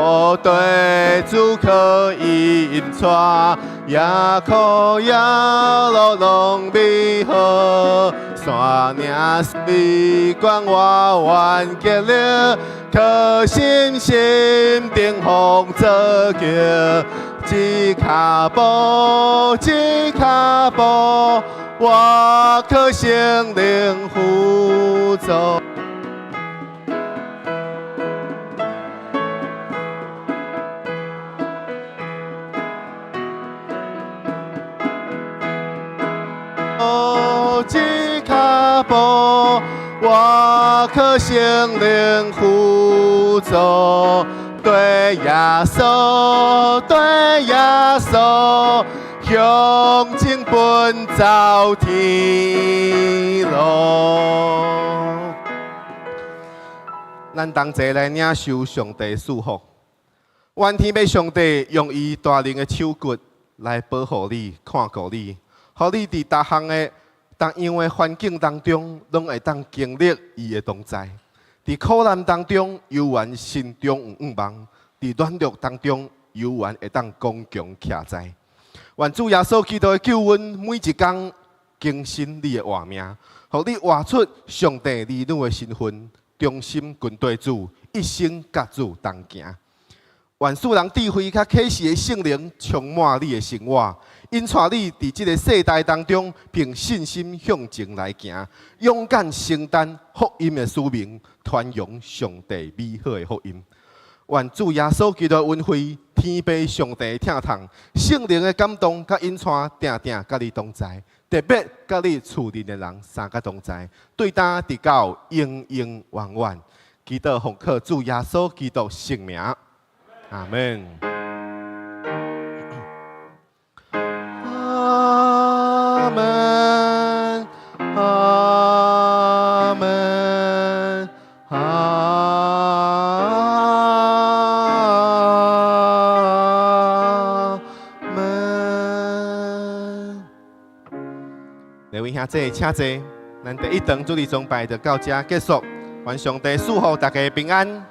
綴主靠伊引帶，耶苦耶路攏美好。山嶺水懸我願竭力，靠信心頂風做橋。一跤步，一跤步，我靠聖靈輔助。一跤步，我靠聖靈輔助。綴耶穌，綴耶穌，向前奔走天路。咱同齊來領受上帝祝福。願天父上帝用伊大能的手骨來保護你、看顧你，予你佇逐項的、逐樣的環境當中，攏會當經歷伊的同在。佇苦難當中，猶原心中有向望；佇軟弱當中，猶原會當剛強徛在。願主耶穌基督的救恩，每一工更新你的活命，予你活出上帝兒女的身份，忠心跟綴主，一生佮主同行。願賜人智慧佮啟示的聖靈充滿你的生活，引帶你佇這个世代當中，憑信心向前來行，勇敢承擔福音的使命，傳揚上帝美好的福音。願主耶穌基督的恩惠、天父上帝的疼痛、聖靈的感動佮引帶，定定佮你同在，特別佮你厝內的人三個同在，對今直到永永遠遠。祈禱奉靠主耶穌基督聖名。阿門。阿門。阿門。阿門。各位兄弟，請坐。咱第一堂主日崇拜就到這結束。願上帝賜福大家平安。